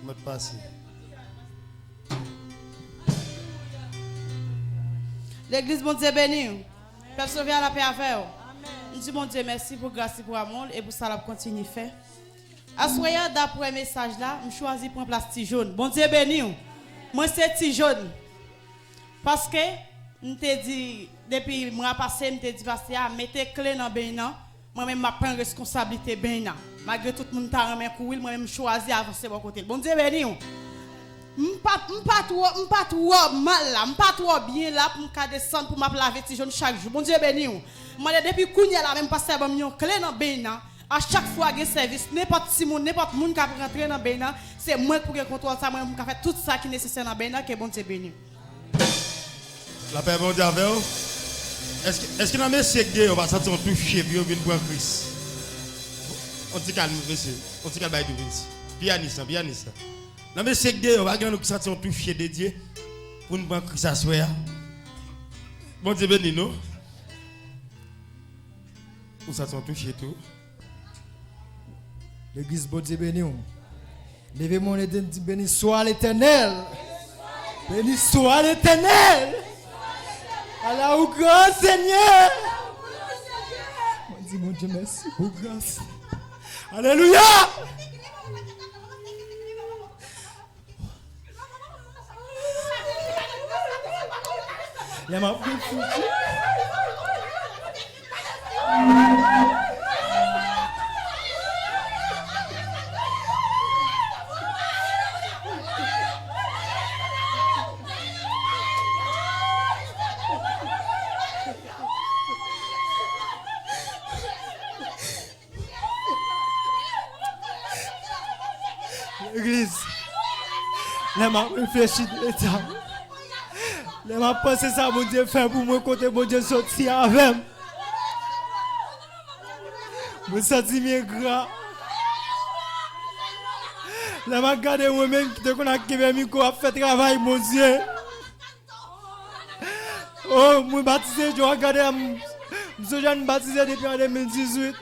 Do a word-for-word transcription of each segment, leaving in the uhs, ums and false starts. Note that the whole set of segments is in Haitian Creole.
Mwen pase. Legliz, Bondye beni w. Pèp Sovè a, lapè avè w. M di Bondye mèsi pou gras li, pou amou l e pou sa l ap kontinye fè. Aswè a, daprè mesaj la, m chwazi pran plas Ti Jòn. Bondye beni w. Mwen se Ti Jòn. Paske m te di, depi mwa pase, m te di pastè a, mete kle nan beny nan. Mwen menm, m ap pran reskonsablite beny nan. Malgre tout moun ta renmen kouri l, mwen menm, m chwazi avanse bò kote l. Bondye beni w. M pa, m pa twò, m pa twò mal la, m pa twò byen la pou m ka desann, pou m ap lave Ti Jòn chak jou. Bondye beni w. M mande depi kounye a la menm, pastè ban m yon kle nan beny nan. A chak fwa gen sèvis, nenpòt timoun, nenpòt moun k ap rantre nan beny nan, se mwen k pou gen kontwòl sa, mwen menm, m ka fè tout sa ki nesesè nan beny nan, ke Bondye beni w. Lapè Bondye avè w. Èske, èske nan mesye k deyò pa santi yon touche pou yo vin pran Kris? On ti kalm, mesye. On ti kalm, bay tou, Vince. Piyanis lan, piyanis lan. Nan mesye k deyò, pa gen nan nou ki santi yon touche de Dye pou n pran Kris aswè a? Bondye beni nou. Ou santi yon touche tou? Legliz, Bondye beni w. Leve men w e di, Béni soit l'Éternel. Béni soit l'Éternel. Ala ou gran, Senyè. Mwen di Bondye mèsi pou gras. Alelouya. Lè m ap reflechi. Legliz, lè m ap reflechi de eta, lè m ap panse sa Bondye fè pou mwen, kote Bondye soti avè m, mwen santi m engra. Lè m ap gade mwen menm ki te konn ap kenbe mikwo ap fè travay Bondye. Oh, mwen batize, Jewa gade a, m, m sonje m batize depi an de mil dizuit.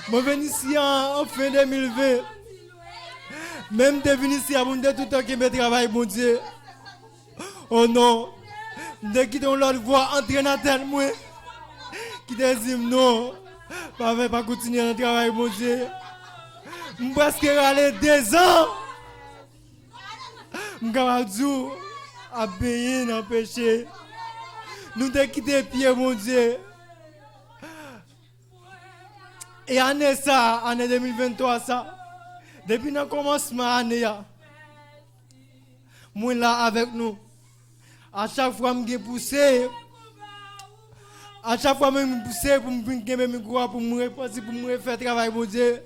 Mwen vin isi an, an fen de mil ven. Men m te vin isi a pou m te toutan kenbe travay Bondye. Oh non, m te kite yon lòt vwa antre nan tèt mwen, ki te di m non, pa fè, pa kontinye nan travay Bondye. M prèske rale dezan. M kapab di w, ap benyen nan peche. Nou te kite pye Bondye. E ane sa, ane de mil venntwa sa, depi nan kòmansman ane a, mwen la avèk nou. A chak fwa m gen pouse, a chak fwa m gen pouse pou m vin kenbe mikwo a, pou m repanti, pou m refè travay Bondye,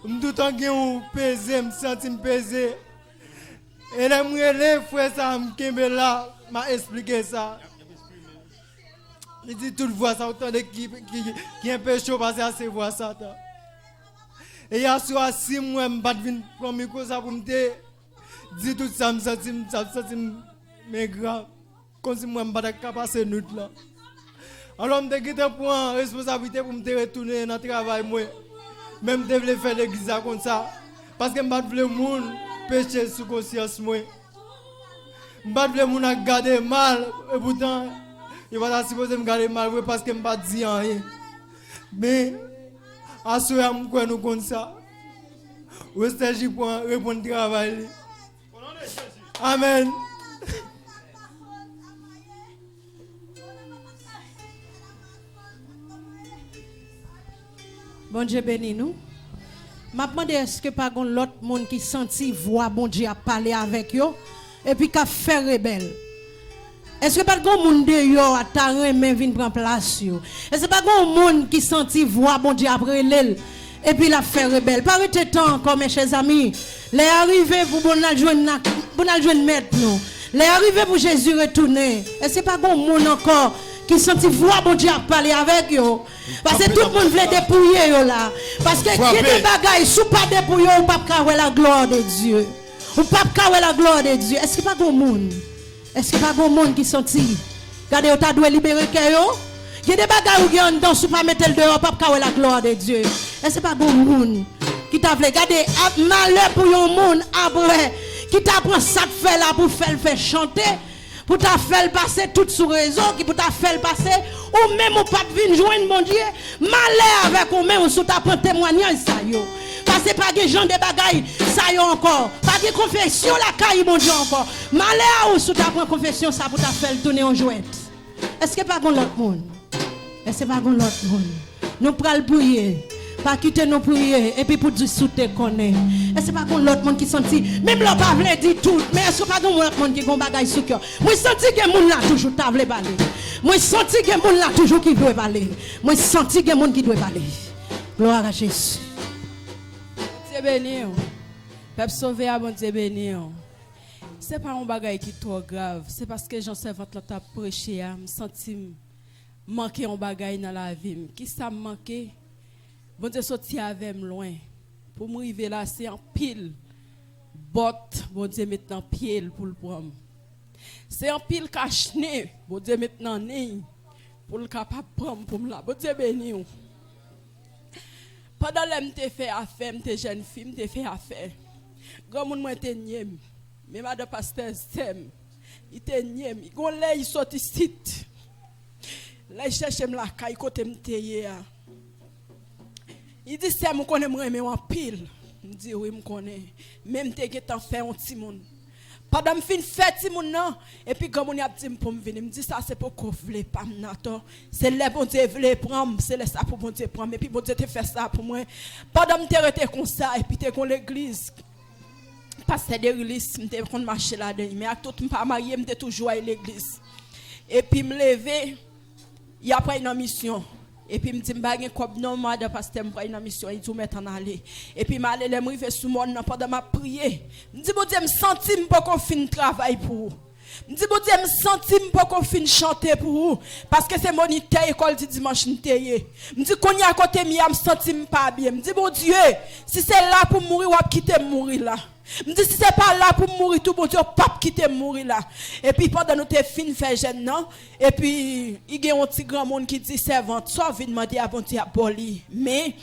m toutan gen yon peze, m santi m peze. E lè m rele frè sa a, m kenbe la, m a esplike sa. Li di tout vwa sa ou tande ki, ki, ki anpeche w pase a se vwa Satan. E yèswa si m wè m pa t vin pran mikwo sa pou m te di tout sa m santi, m sa m santi m engra. Kòmsi m wè m pa t ka pase nwit lan. Alò m te gentan pran responsablite pou m te retounen nan travay mwen. Men m te vle fè legliz la konn sa. Paske m pa t vle moun peche sou konsyans mwen. M pa t vle moun ap gade mal, epoutan, yo pa ta sipoze m gade mal vre paske m pa t di anyen. Men, aswè a m kwè nou konn sa. Westèji pran, reprann travay li. Amèn. Bondye beni nou. M ap mande, èske pa gon lòt moun ki santi vwa Bondye ap pale avèk yo, epi k ap fè rebèl? Èske pa t gon moun deyò a ta renmen vin pran plas yo? Èske pa gon moun ki santi vwa Bondye ap rele l, epi l ap fè rebèl? Pa rete tan ankò, mes chers amis. Lè a rive pou bon n al jwenn, pou n al jwenn Mèt nou. Lè a rive pou Jezi retounen. Èske pa gon moun ankò ki santi vwa Bondye ap pale avèk yo? Paske tout moun vle depouye yo la. Paske gen de bagay, si w pa depouye w, ou p ap ka wè la gloire de Dieu. Ou p ap ka wè la gloire de Dieu. Èske pa gon moun? Èske pa gon moun ki santi? Gade, yo ta dwe libere kè yo. Gen de bagay ou gen anndan, si w pa mete l deyò, w p ap ka wè la gloire de Dieu. Èske pa gon moun Ki ta vle gade ap malè pou yon moun apre ki ta pran sa k fè la pou fè l fè chante, pou ta fè l pase tout sou rezo, ki pou ta fè l pase ou menm ou pa t vin jwenn Bondye. Malè avèk ou menm si w ta pran temwanyaj sa yo. Paske pa gen jan de bagay sa yo ankò. Pa gen konfesyon lakay Bondye ankò. Malè a ou si w ta pran konfesyon sa pou ta fè l tounen yon jwèt. Èske pa gon lòt moun? Èske pa gon lòt moun? Nou pral priye. Pa kite nou priye epi pou di si w te konnen. Èske pa gon lòt moun ki santi, menm lè w pa vle di tout, men èske pa gon lòt moun ki gon bagay sou kè w? Mwen santi gen moun la toujou ta vle pale. Mwen santi gen moun la toujou ki dwe pale. Mwen santi gen moun ki dwe pale. Glwa a Jezi. Bondye beni w. Pèp sove a, Bondye beni w. Se pa yon bagay ki twò grav. Se paske jan sèvant lan t ap preche a, m santi m manke yon bagay nan lavi m. Kisa m manke? Bondye soti avè m lwen. Pou m rive la, se anpil bòt Bondye met nan pye l pou l pran m. Se anpil kachnen Bondye met nan nen l pou l kapab pran m pou m la. Bondye beni w. Pandan lè m te fè afè, m te jèn fi, m te fè afè. Granmoun mwen te nye m. Men madan pastè sè m, li te nye m. Gon lè li sot isit. Lè li chèche m lakay kote m te ye a. Li di, "Sè m, ou konnen m renmen w anpil." M di, "Wi, m konnen." Men m te gentan fè yon timoun. Pandan m fin fè timoun nan, epi granmoun yo ap di m pou m vini. M di, "Sa se poko vle pa m nan atò. Se lè Bondye vle pran m, se lè sa pou Bondye pran m." Epi Bondye te fè sa pou mwen. Pandan m te rete konsa, epi te gon legliz, pastè Derilis, m te konn mache ladan li. Men ak tout m pa marye, m te toujou al legliz. Epi m leve, y ap pran nan misyon. Epi m di, "M pa gen kòb non, madan pastè, m pral nan misyon." Li di, "Ou mèt ann ale." Epi m ale, lè m rive sou mòn nan, pandan m ap priye, m di, "Bondye, m santi m poko fin travay pou ou." M di, "Bondye, m santi m poko fin chante pou ou." Paske se monitè ekòl di dimanch m te ye. M di, "Kounye a kote m ye a, m santi m pa byen." M di, "Bondye, si se la pou m mouri, w ap kite m mouri la." M di, "Si se pa la pou m mouri tou, Bondye, w p ap kite m mouri la." Epi pandan nou te fin fè jèn nan, epi li gen yon ti granmoun ki di, "Sèvant, sa w vin mande a, Bondye ap ba w li. Men,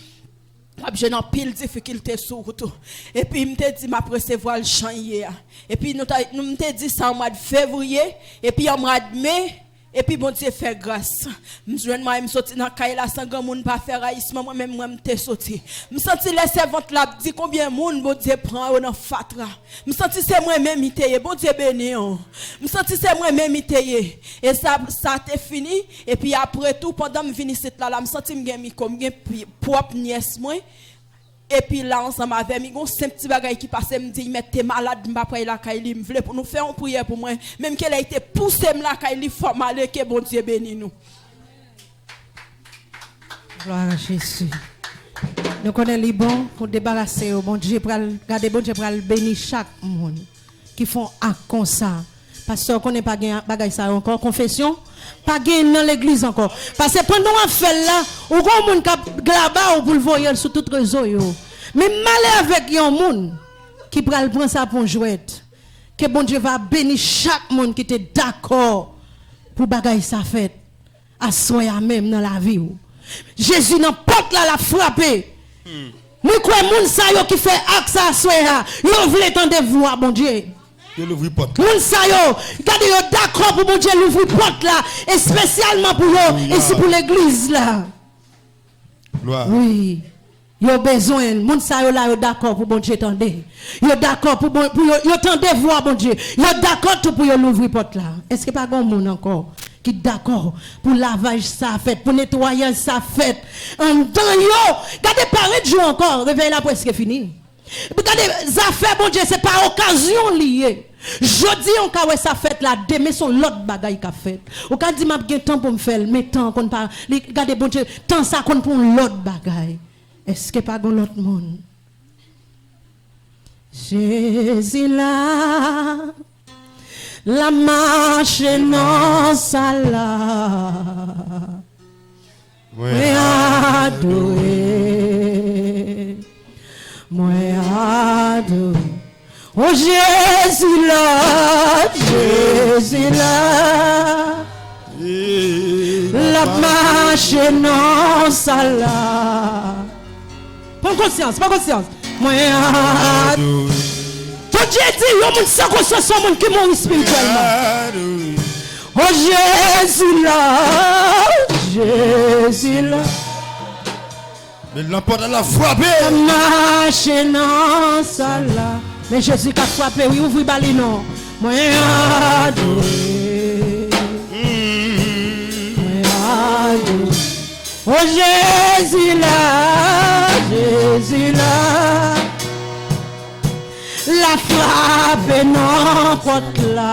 w ap jwenn anpil difikilte sou wout ou." Epi m te di, "M ap resevwa l jan l ye a." Epi nou ta, nou, m te di sa an mwa fevriye, epi an mwa me, epi Bondye fè gras. M jwenn mwayen m soti nan kay la san granmoun pa fè rayisman, mwen menm mwen m te soti. M santi lè sèvant la ap di konbyen moun Bondye pran yo nan fatra. M santi se mwen menm li te ye. Bondye beni w. M santi se mwen menm li te ye. E sa, sa te fini. Epi apre tou, pandan m vin isit la, la, m santi m gen mikwo, m gen pi, pwòp nyès mwen. Epi la ansanm avè m, li gon senp ti bagay ki pase, m di, "Li mèt te malad, m pa pral lakay li, m vle pou nou fè yon priyè pou mwen." Menm ke lè li te pouse m lakay li, fò m ale, ke Bondye beni nou. Glwa a Jezi. Nou konnen li bon pou debarase yo. Bondye pral, gade Bondye pral beni chak moun ki fè yon ak konsa. Pastè, w konnen pa gen bagay sa yo ankò. Konfesyon, pa gen nan legliz ankò. Paske pandan w ap fè l la, ou gon moun k ap glaba w pou l voye l sou tout rezo yo. Men malè avèk yon moun ki pral pran sa pou yon jwèt. Ke Bondye va beni chak moun ki te dakò pou bagay sa fèt. Aswè a menm nan lavi w. Jezi nan pòt la, l ap frape. Mwen kwè moun sa yo ki fè ak sa aswè a, yo vle tande vwa Bondye. Yo louvri pòt la. Moun sa yo, gade, yo dakò pou Bondye louvri pòt la, espesyalman pou yo, e si pou legliz la. Glwa. Wi. Yo bezwen l. Moun sa yo la, yo dakò pou Bondye tande. Yo dakò pou, bon, pou yo, yo tande vwa Bondye. Yo dakò tou pou yo louvri pòt la. Èske pa gen moun ankò ki dakò pou lavaj sa fèt, pou netwayaj sa fèt anndan yo? Gade, pa ret jou ankò, revèy la prèske fini. Gade, zafè Bondye, se pa okazyon li ye. Jodi a, w ka wè sa fèt la, demen se yon lòt bagay k ap fèt. Ou ka di, "M ap gen tan pou m fè l," men tan konn pa, li, gade, Bondye, tan sa konn pou yon lòt bagay. Èske pa gen lòt moun? Jezi la, l ap mache nan sal la. Mwen adore, mwen adore. O Jezi la, Jezi la, l ap mache nan sal la. Pran konsyans, pran konsyans. Mwen adore. Tout Jezi, yon moun san konsyans, yon moun ki mouri espirityèlman. Adore. O Jezi la, Jezi la. Men lanpòt la frape. Mache nan sal la. Men Jezi ka frape, wi, ouvri ba li non. Mwen adore. Mwen adore. O Jezi la, Jezi la. La frape nan pòt la.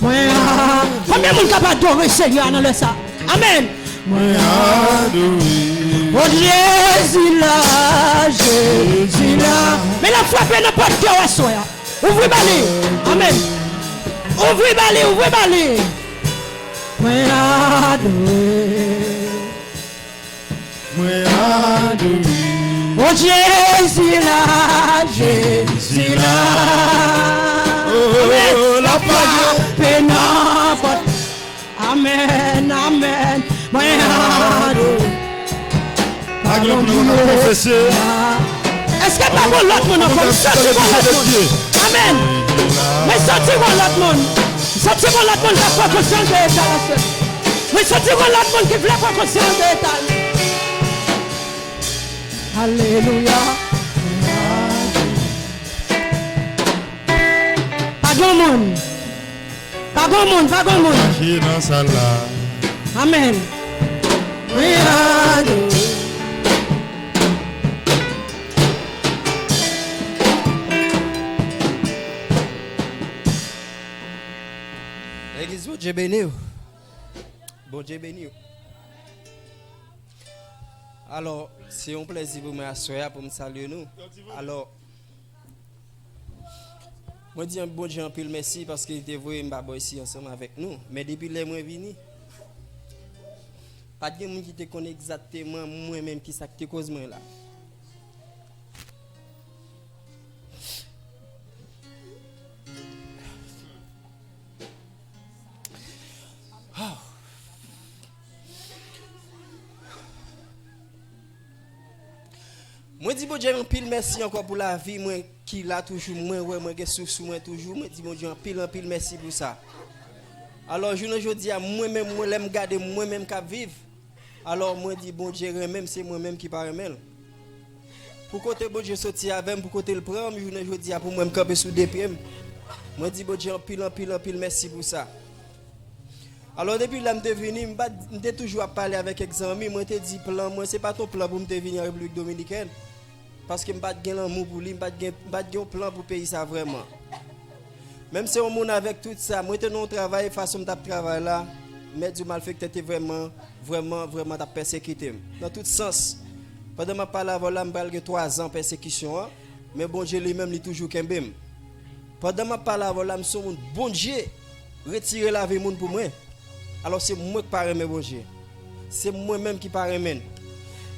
Mwen a. Konbyen moun k ap adore Seyè a nan lè sa? Amèn. Mwen adore. O Jezi la, Jezi la. Men la frape nan pòt kè w aswè a. Ouvri ba li. Amèn. Ouvri ba li, ouvri ba li. Mwen adore. Mwen adore. O Jezi la, Jezi la. Oh, amèn. La frape nan pòt. Amèn, amèn. Mwen adore. Pa gen lòt moun nou konfese. Èske pa gen lòt moun ankò? M santi gon lòt moun. Amèn. Mwen santi gon lòt moun. M santi gon lòt moun k ap pran konsyans de eta l. Mwen santi gon lòt moun ki vle pran konsyans de eta l. Alelouya. Pa gen moun. Pa gen moun, pa gen moun. Mache nan sal la. Amèn. Mwen adore. Legliz, Bondye beni w. Bondye beni w. Alò, se yon plèzi pou mwen aswè a pou m salye nou. Alò, mwen di Bondye anpil mèsi paske li te voye m pa bò isi ansanm avèk nou. Men depi lè mwen vini, pa t gen moun ki te konn egzakteman mwen menm ki sa k te koz mwen la. Mwen di Bondye anpil mèsi ankò pou lavi mwen ki la toujou. Mwen wè mwen gen souf sou mwen toujou. Mwen di Bondye anpil, anpil mèsi pou sa. Alò, jounen jodi a, mwen menm, mwen, lè m gade mwen menm k ap viv, alò, mwen di Bondye renmen m, se mwen menm ki pa renmen l. Pou kote Bondye soti avè m, pou kote l pran m, jounen jodi a, pou mwen, m kanpe sou de pye m. Mwen di Bondye anpil, anpil, anpil mèsi pou sa. Alò, depi lè m te vini, m pa, m te toujou ap pale avèk kèk zanmi, mwen te di plan mwen, se pa t yon plan pou m te vini an Repiblik Dominikèn, paske m pa t gen lanmou pou li, m pa t gen, m pa t gen yon plan pou peyi sa vrèman. Menm se yon moun avèk tout sa, mwen te nan yon travay, fason m t ap travay la, mèt di malfektè te vrèman, vrèman, vrèman t ap pèsekite m. Nan tout sans, pandan m ap pale avè w la, m pral gen twa zan pèsekisyon an, men Bondye li menm, li toujou kenbe m. Pandan m ap pale avè w la, m se yon moun Bondye retire lavi moun pou mwen. Alò, se mwen k pa renmen Bondye. Se mwen menm ki pa renmen l.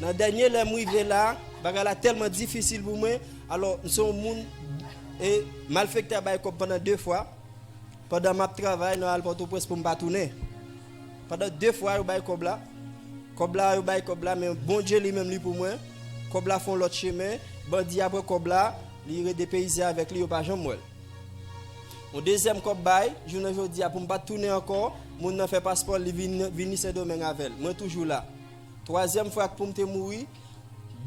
Nan dènye lè m rive la, bagay la tèlman difisil pou mwen. Alò, m se yon moun, e malfektè bay kòb pandan de fwa. Pandan m ap travay nan al Pòtoprens pou m pa tounen. Pandan de fwa, yo bay kòb la. Kòb la, yo bay kòb la, men Bondye li menm li pou mwen. Kòb la fè yon lòt chemen. Bandi a pran kòb la, li redepeyize avèk li, yo pa janm wè l. Yon dezyèm kòb bay, jounen jodi a, pou m pa t tounen ankò, moun nan fè paspò l, li vin, vini Sendomeng avè l. Mwen toujou la. Twazyèm fwa pou m te mouri,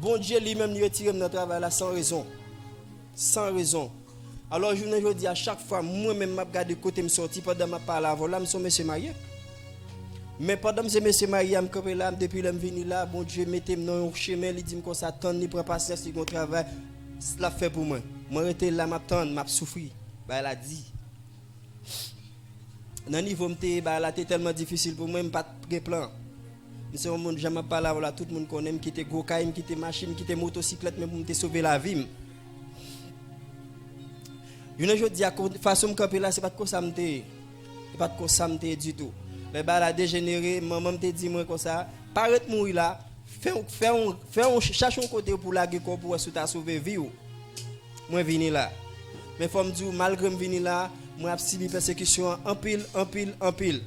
Bondye li menm, li retire m nan travay la san rezon. San rezon. Alò, jounen jodi a, chak fwa mwen menm m ap gade kote m sòti pandan m ap pale avè w la, m se yon mesye marye. Men pandan m se mesye marye a, m kanpe la, depi lè m vini la, Bondye mete m nan yon chemen, li di m konsa, tann li, pran pasyans, li gon travay l ap fè pou mwen. Mwen rete la, m ap tann, m ap soufri. Bagay la di. Nan nivo m te ye, bagay la te tèlman difisil pou mwen, m pa t gen plan. M se yon moun, jan m ap pale avè w la, tout moun konnen m kite gwo kay, m kite machin, m kite motosiklèt, men pou m te sove lavi m. Jounen jodi a, fason m kanpe la, se pa t konsa m te ye. Se pa t konsa m te ye ditou. Lè bagay la dejenere, manman m te di mwen konsa, pa ret mouri la, fè yon, fè yon, fè yon, chache yon kote pou w lage kò w pou w wè si w ta sove vi w. Mwen vini la. Men fò m di w, malgre m vini la, mwen ap sibi pèsekisyon an anpil, anpil, anpil.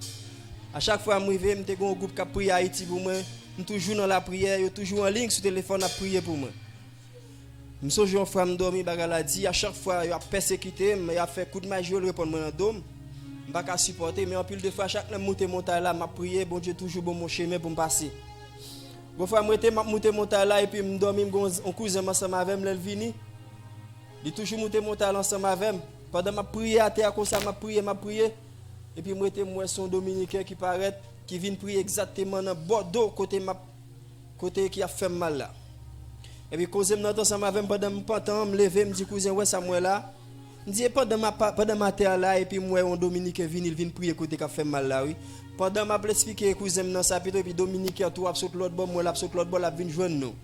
A chak fwa m rive, m te gen yon gwoup k ap priye Ayiti pou mwen. M toujou nan lapriyè, yo toujou an liy sou telefòn ap priye pou mwen. M sonje yon fwa m dòmi, bagay la di, a chak fwa y ap pèsekite m, y ap fè kout maji yo, l reponn mwen nan do m. M pa ka sipòte, men anpil de fwa, chak lè m moute montay la, m ap priye, Bondye toujou ban m yon chemen pou m pase. Gon fwa m rete, m ap moute montay la, epi m dòmi, m gon yon kouzen m ansanm avè m, lè l vini, li toujou moute montay la ansanm avè m. Pandan m ap priye atè a konsa, m ap priye, m ap priye, epi m rete, m wè se yon Dominiken ki parèt, ki vin priye egzakteman nan bò do kote m ap kote ki ap fè m mal la. Epi koze m nan t ansanm avè m pandan m pantan, m leve, m di, "Kouzen, wè sa m wè la?" M di, "E pandan m ap, pandan m atè a la, epi m wè yon Dominiken vini, l vin priye kote k ap fè m mal la, wi." Pandan m ap esplike kouzen m nan sa pito, epi Dominiken an tou ap sot lòt bò, m wè l ap sot lòt bò, l ap vin jwenn nou.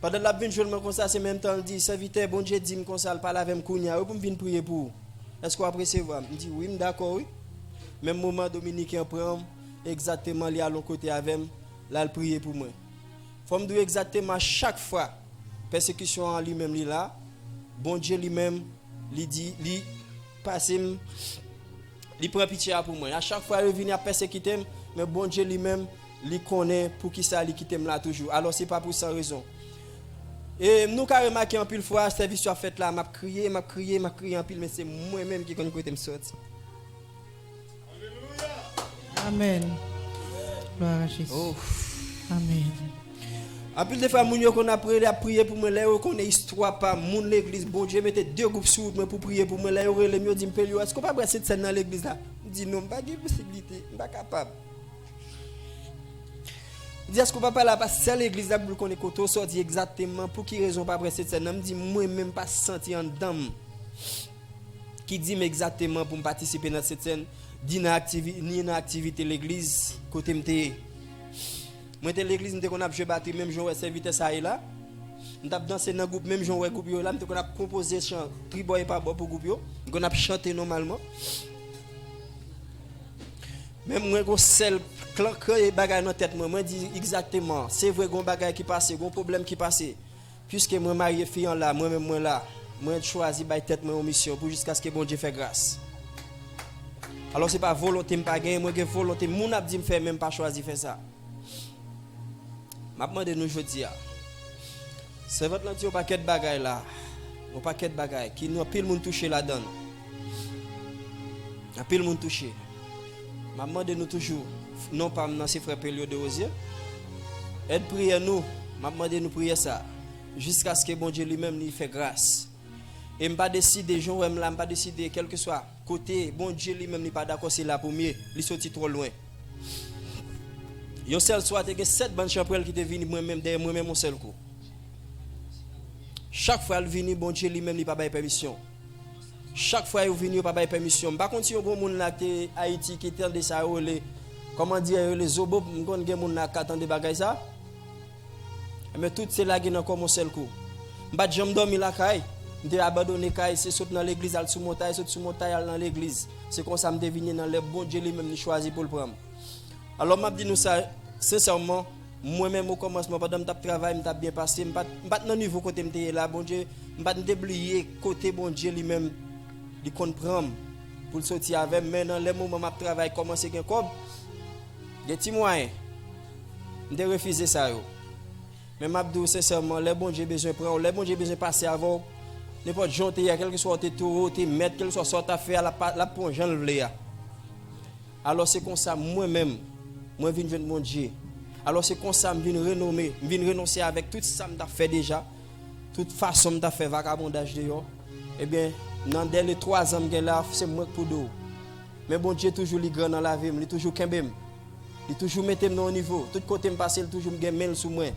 Pandan l ap vin jwenn mwen konsa, se menm tan l di, "Sèvitè, Bondye di m konsa, l pale avè m kounye a, wi, pou m vin priye pou ou. Èske w ap resevwa?" M di, "Wi, m dakò, wi." Menm moman, Dominiken an pran m, egzakteman, li al yon kote avè m, l al priye pou mwen. Fò m di w egzakteman, chak fwa pèsekisyon an li menm li la, Bondye li menm, li di, li pase m, li pran pitye a pou mwen. A chak fwa yo vini ap pèsekite m, men Bondye li menm, li konnen poukisa li kite m la toujou. Alò, se pa pou san rezon. E nou ka remake anpil fwa, sèvis yo ap fèt la, m ap kriye, m ap kriye, m ap kriye anpil, men se mwen menm ki konn kote m soti. Amèn. Glwa a Jezi. Amèn. Anpil de fwa, moun yo konn ap rele, ap priye pou mwen. Lè yo konnen istwa pa m, moun legliz, Bondye mete de gwoup sou wout mwen pou priye pou mwen. Lè yo rele m, yo di m, "Pelio, èske w pa pral Sentsèn nan legliz la?" M di, "Non, m pa gen posiblite, m pa kapab." M di, "Èske w pa pral a pastè legliz la pou l konnen kote w sòti egzakteman? Pou ki rezon w pa pral Sentsèn nan?" M di, "Mwen menm, m pa santi anndan m ki di m egzakteman pou m patisipe nan Sentsèn, ni nan aktivi-, ni nan aktivite legliz kote m te ye." Mwen te legliz, m te konn ap jwe batri menm jan w wè sèvitè sa ye la. M t ap danse nan gwoup menm jan w wè gwoup yo la. M te konn ap konpoze chan tribò e pabò pou gwoup yo. M konn ap chante nòmalman. Men mwen gon sèl klankre bagay nan tèt mwen. Mwen di egzakteman, se vre gon bagay ki pase, gon pwoblèm ki pase. Piske mwen marye fi an la, mwen menm mwen la, mwen chwazi bay tèt mwen yon misyon pou jiskaske Bondye fè gras. Alò se pa volonte m pa genyen, mwen gen volonte moun ap di m fè men m pa chwazi fè sa. M ap mande nou jodi a. Sèvant lan di yon pakèt bagay la, yon pakèt bagay ki nou anpil moun touche ladan l. Anpil moun touche. M ap mande nou toujou, non pa m nan se frè Pelio Derosier. Èd priyè nou, m ap mande nou priyè sa, jiskaske Bondye li menm li fè gras. E m pa deside, jan w wè m la, m pa deside, kèlkeswa kote Bondye li menm li pa dakò, se la pou m ye, li soti twò lwen. Yon sèl swa, te gen sèt bann chanpwèl ki te vini mwen menm, dèyè mwen menm, yon sèl kou. Chak fwa l vini, Bondye li menm li pa bay pèmisyon. Chak fwa yo vini, yo pa bay pèmisyon. M pa konn si yo gon moun la ki te Ayiti ki tande sa yo rele, kòman di yo rele zobo, m konn gen moun la ka tande bagay sa. Enben tout se lage nan kò m yon sèl kou. M pa t janm dòmi lakay. M te abandone kay, se sot nan legliz al sou montay, sot sou montay al nan legliz. Se konsa m te vini nan lè Bondye li menm li chwazi pou l pran m. Alò m ap di nou sa sensèman, mwen menm okòmansman pandan m t ap travay, m t ap byen pase, m pa t, m pa t nan nivo kote m te ye la, Bondye, m pa t, m te bliye kote Bondye li menm li konn pran m pou l soti avè m, men nan lè moman m ap travay kòmanse gen kòb, gen ti mwayen, m te refize sa yo. Men m ap di w sensèman, lè Bondye bezwen pran w, lè Bondye bezwen pase avè w, nenpòt jan w te ye a, kèlkeswa w te towo, w te mèt, kèlkeswa sa w t ap fè a, l ap pa, l ap pran w jan l vle a. Alò se konsa mwen menm, mwen vin jwenn Bondye. Alò se konsa m vin renome, m vin renonse avèk tout sa m t ap fè deja, tout fason m t ap fè vakabondaj deyò. Ebyen, nan dènye twa zan m gen la, se mwen k pou di w. Men Bondye toujou li gran nan lavi m, li toujou kenbe m. Li toujou mete m nan yon nivo. Tout kote m pase, li toujou m gen men l sou mwen.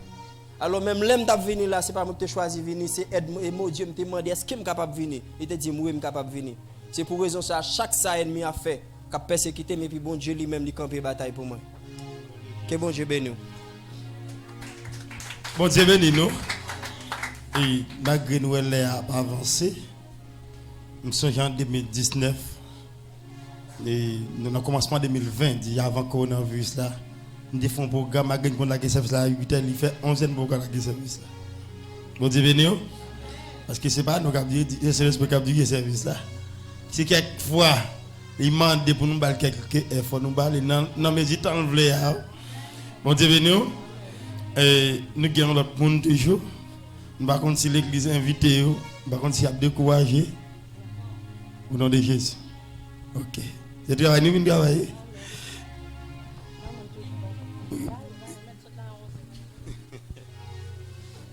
Alò menm lè m t ap vini la, se pa mwen ki te chwazi vini, se èd m, e Bondye m te mande, èske m kapab vini? Li te di m, wi, m kapab vini. Se pou rezon sa a, chak sa ènmi ap fè, k ap pèsekite m, epi Bondye li menm li kanpe batay pou mwen. Ke Bondye beni w. Bondye beni nou. E malgre nou wè lè a ap avanse, m sonje an de mil diznèf, e nou nan kòmansman de mil ven, di avan kowonaviris la, m te fè yon pwogram, malgre n konn lage sèvis la a uit è, li fè onz è n poko lage sèvis la. Bondye beni w. Paske se pa nou k ap dirije, se Sentespri k ap dirije sèvis la. Si kèk fwa li mande pou nou ba l kèk efò, nou ba li nan, nan mezi tan l vle a. Bondye beni w. E, nou gen yon lòt moun toujou. M pa konn si legliz envite yo, m pa konn si y ap dekouraje. O non de Jezi. Ok. Se travay nou vin travay.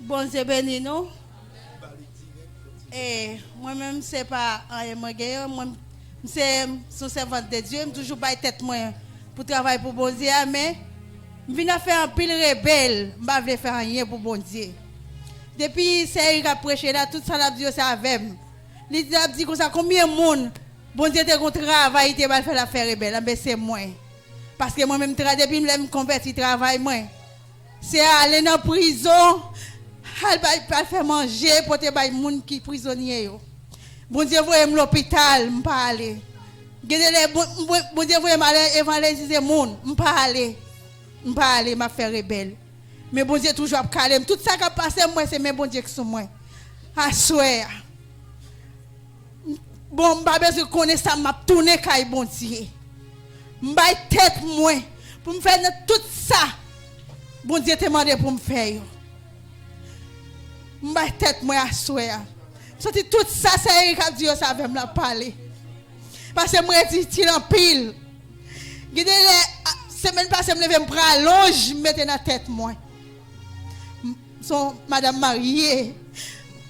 Bondye beni nou. E mwen menm se pa anyen mwen genyen, mwen m se m se yon sèvant de Dye, m toujou bay tèt mwen pou travay pou Bondye a, men m vin ap fè anpil rebèl, m pa vle fè anyen pou Bondye. Depi sè Erik ap preche la, tout sa l ap di yo se avè m. Li t ap di konsa konbyen moun Bondye te gon travay li te ba l fè l ap fè rebèl, anben se mwen. Paske mwen menm tra depi m lè m konvèti travay mwen se ale nan prizon, al bay al fè manje pote bay moun ki prizonye yo. Bondye voye m lopital, m pa ale. Gen de lè Bondye voye m al evanjelize moun, m pa ale. M pa ale, m ap fè rebèl. Men Bondye toujou ap kale m. Tout sa k ap pase m, m wè se men Bondye k sou mwen. Aswè a. Bon, m pa bezwen konnen sa, m ap tounen kay Bondye. M bay tèt mwen pou m fè nan tout sa Bondye te mande pou m fè yo. M bay tèt mwen aswè a. M santi tout sa sè Erik ap di yo se avè m l ap pale. Paske m redi itil anpil. Gen de lè, semèn pase m leve m pran alonj m mete nan tèt mwen. M se yon madanm marye.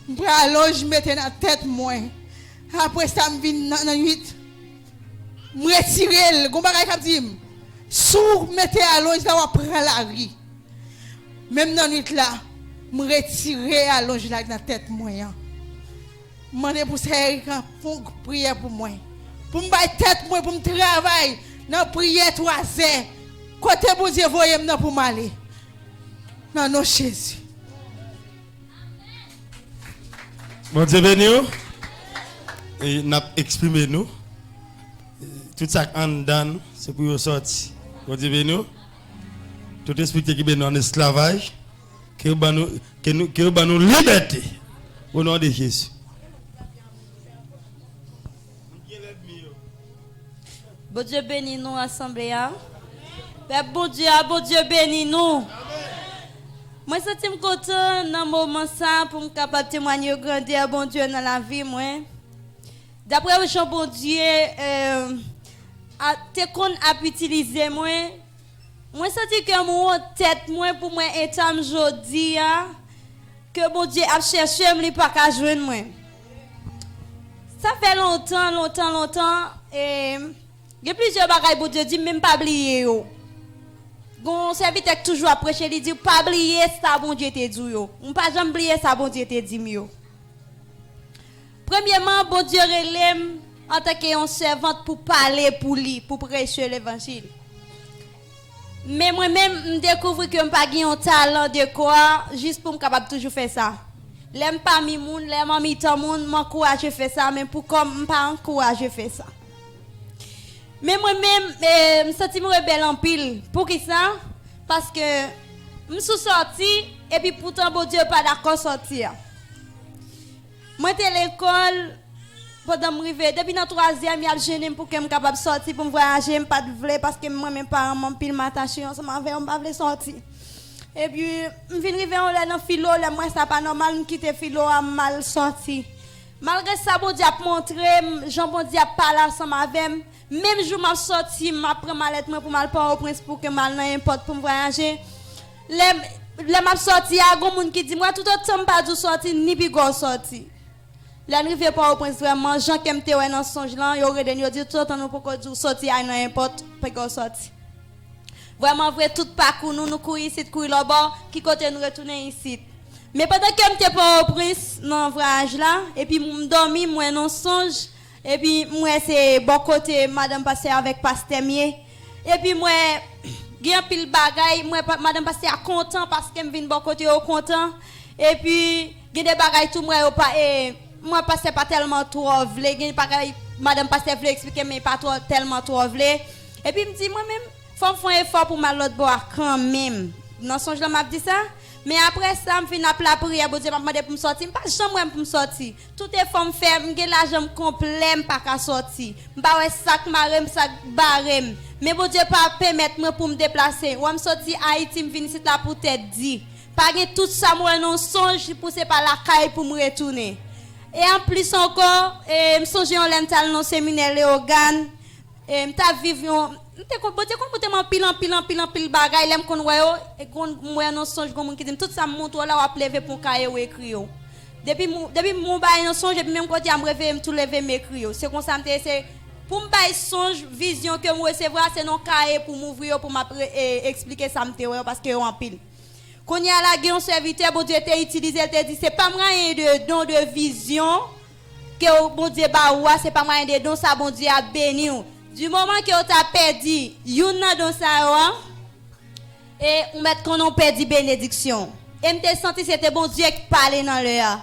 M pran alonj m mete nan tèt mwen. Apre sa m vin nan nwit. M retire l. Gon bagay k ap di m, si w mete alonj la w ap pran lari. Menm nan nwit la, m retire alonj la nan tèt mwen an. M mande pou sè Erik fè yon priyè pou mwen. Pou m bay tèt mwen, pou m travay nan priyè twazè. Kote Bondye voye m nan pou m ale. Nan non Jezi. Bondye beni w. E n ap eksprime nou. Tout sa k anndan nou, se pou yo sòti. Bondye beni w. Tout espri ki te kenbe nou an esklavaj, ke yo ban nou, ke nou, ke yo ban nou libète. O non de Jezi. Bondye beni nou asanble a. Pèp Bondye a, Bondye beni nou. Mwen santi m kontan nan moman sa pou m kapab temwanye grandè Bondye nan lavi mwen. Daprè jan Bondye te konn ap itilize mwen, mwen santi ke m wont tèt mwen pou m wè eta m jodi a, ke Bondye ap chèche m li pa ka jwenn mwen. Sa fè lontan, lontan, lontan, e gen plizyè bagay Bondye di m men m pa bliye yo. Gon sèvitè k toujou ap preche li di pa bliye sa Bondye te di w yo. M pa janm bliye sa Bondye te di m yo. Premyeman, Bondye rele m antanke yon sèvant pou pale pou li, pou preche levanjil. Men mwen menm, m dekouvri ke m pa gen yon talan dekwa jis pou m kapab toujou fè sa. Lè m pami moun, lè m an mitan moun, m ankouraje fè sa, men pou kò m, m pa ankouraje fè sa. Men mwen menm, e, m santi m rebèl anpil. Poukisa? Paske m sou sòti, epi poutan Bondye pa dakò sòti a. Mwen te lekòl, pandan m rive, depi nan twazyèm, y ap jennen m pou ke m kapab sòti pou m vwayaje, m pa t vle paske mwen menm paran m anpil m atache ansanm avè yo, m pa vle sòti. Epi, m vin rive yon lè nan filo, lè m wè sa pa nòmal, m kite filo a, m al sòti. Malgre sa Bondye ap montre m, jan Bondye ap pale ansanm avè m, menm jou m ap sòti, m ap pran malèt mwen pou m al Pòtoprens pou ke m al nan enpòt pou m vwayaje. Lè, lè m ap sòti a, gon moun ki di m, wè, toutotan m pa di w sòti, ni piga w sòti. Lè n rive Pòtoprens vrèman, jan ke m te wè nan sonj lan, yo rele n, yo di, toutotan nou poko di w sòti al nan enpòt, piga w sòti. Vrèman vre, tout pakou nou, nou kouri isit, kouri lòbò, ki kote nou retounen isit. Men pandan ke m te Pòtoprens nan vwayaj la, epi m dòmi, m wè nan sonj, epi m wè se bò kote madanm pastè avèk pastè m ye. Epi m wè gen anpil bagay, m wè madanm pastè a kontan paske m vin bò kote yo kontan. Epi gen de bagay tou m wè yo pa, e, m wè pastè pa tèlman twò vle, gen bagay madanm pastè vle eksplike men pa twò tèlman twò vle. Epi m di mwen menm, fò m fè yon efò pou m al lòt bò a kanmenm. Nan sonj lan m ap di sa. Men apre sa, m fin ap lapriyè, Bondye m ap mande pou m sòti. M pa janm wè m pou m sòti. Tout efò m fè, m gen lajan m konplè, m pa ka sòti. M pa wè sa k mare m, sa k bare m. Men Bondye pa pèmèt mwen pou m deplase. Wè m sòti Ayiti, m vin isit la poutèt di. Pa gen tout sa m wè nan sonj pou se pa lakay pou m retounen. E anplis ankò, e, m sonje yon lè m t al nan seminè Leyogàn, e, m t ap viv yon, m te konn, Bondye konn montre m anpil, anpil, anpil, anpil bagay, lè m konn wè yo, e konn m wè nan sonj, gon moun ki di m, "Tout sa m montre w la, w ap leve pou w ka ekri yo." Depi m, depi m wè yon bagay nan sonj, epi menm kote a m reveye, m tou leve, m ekri yo. Se konsa m te eseye, pou m bay sonj, vizyon ke m resevwa, se nan kaye pou m ouvri yo, pou m ap re-, e, eksplike sa m te wè yo, paske yo anpil. Kounye a la, gen yon sèvitè Bondye te itilize, l te di, "Se pa mwayen de don de vizyon ke w, Bondye ba ou a, se pa mwayen de don sa Bondye ap beni w." Di moman ke w ta pèdi youn nan don sa yo a, e ou mèt konnen w pèdi benediksyon. E m te santi se te Bondye ki pale nan lè a.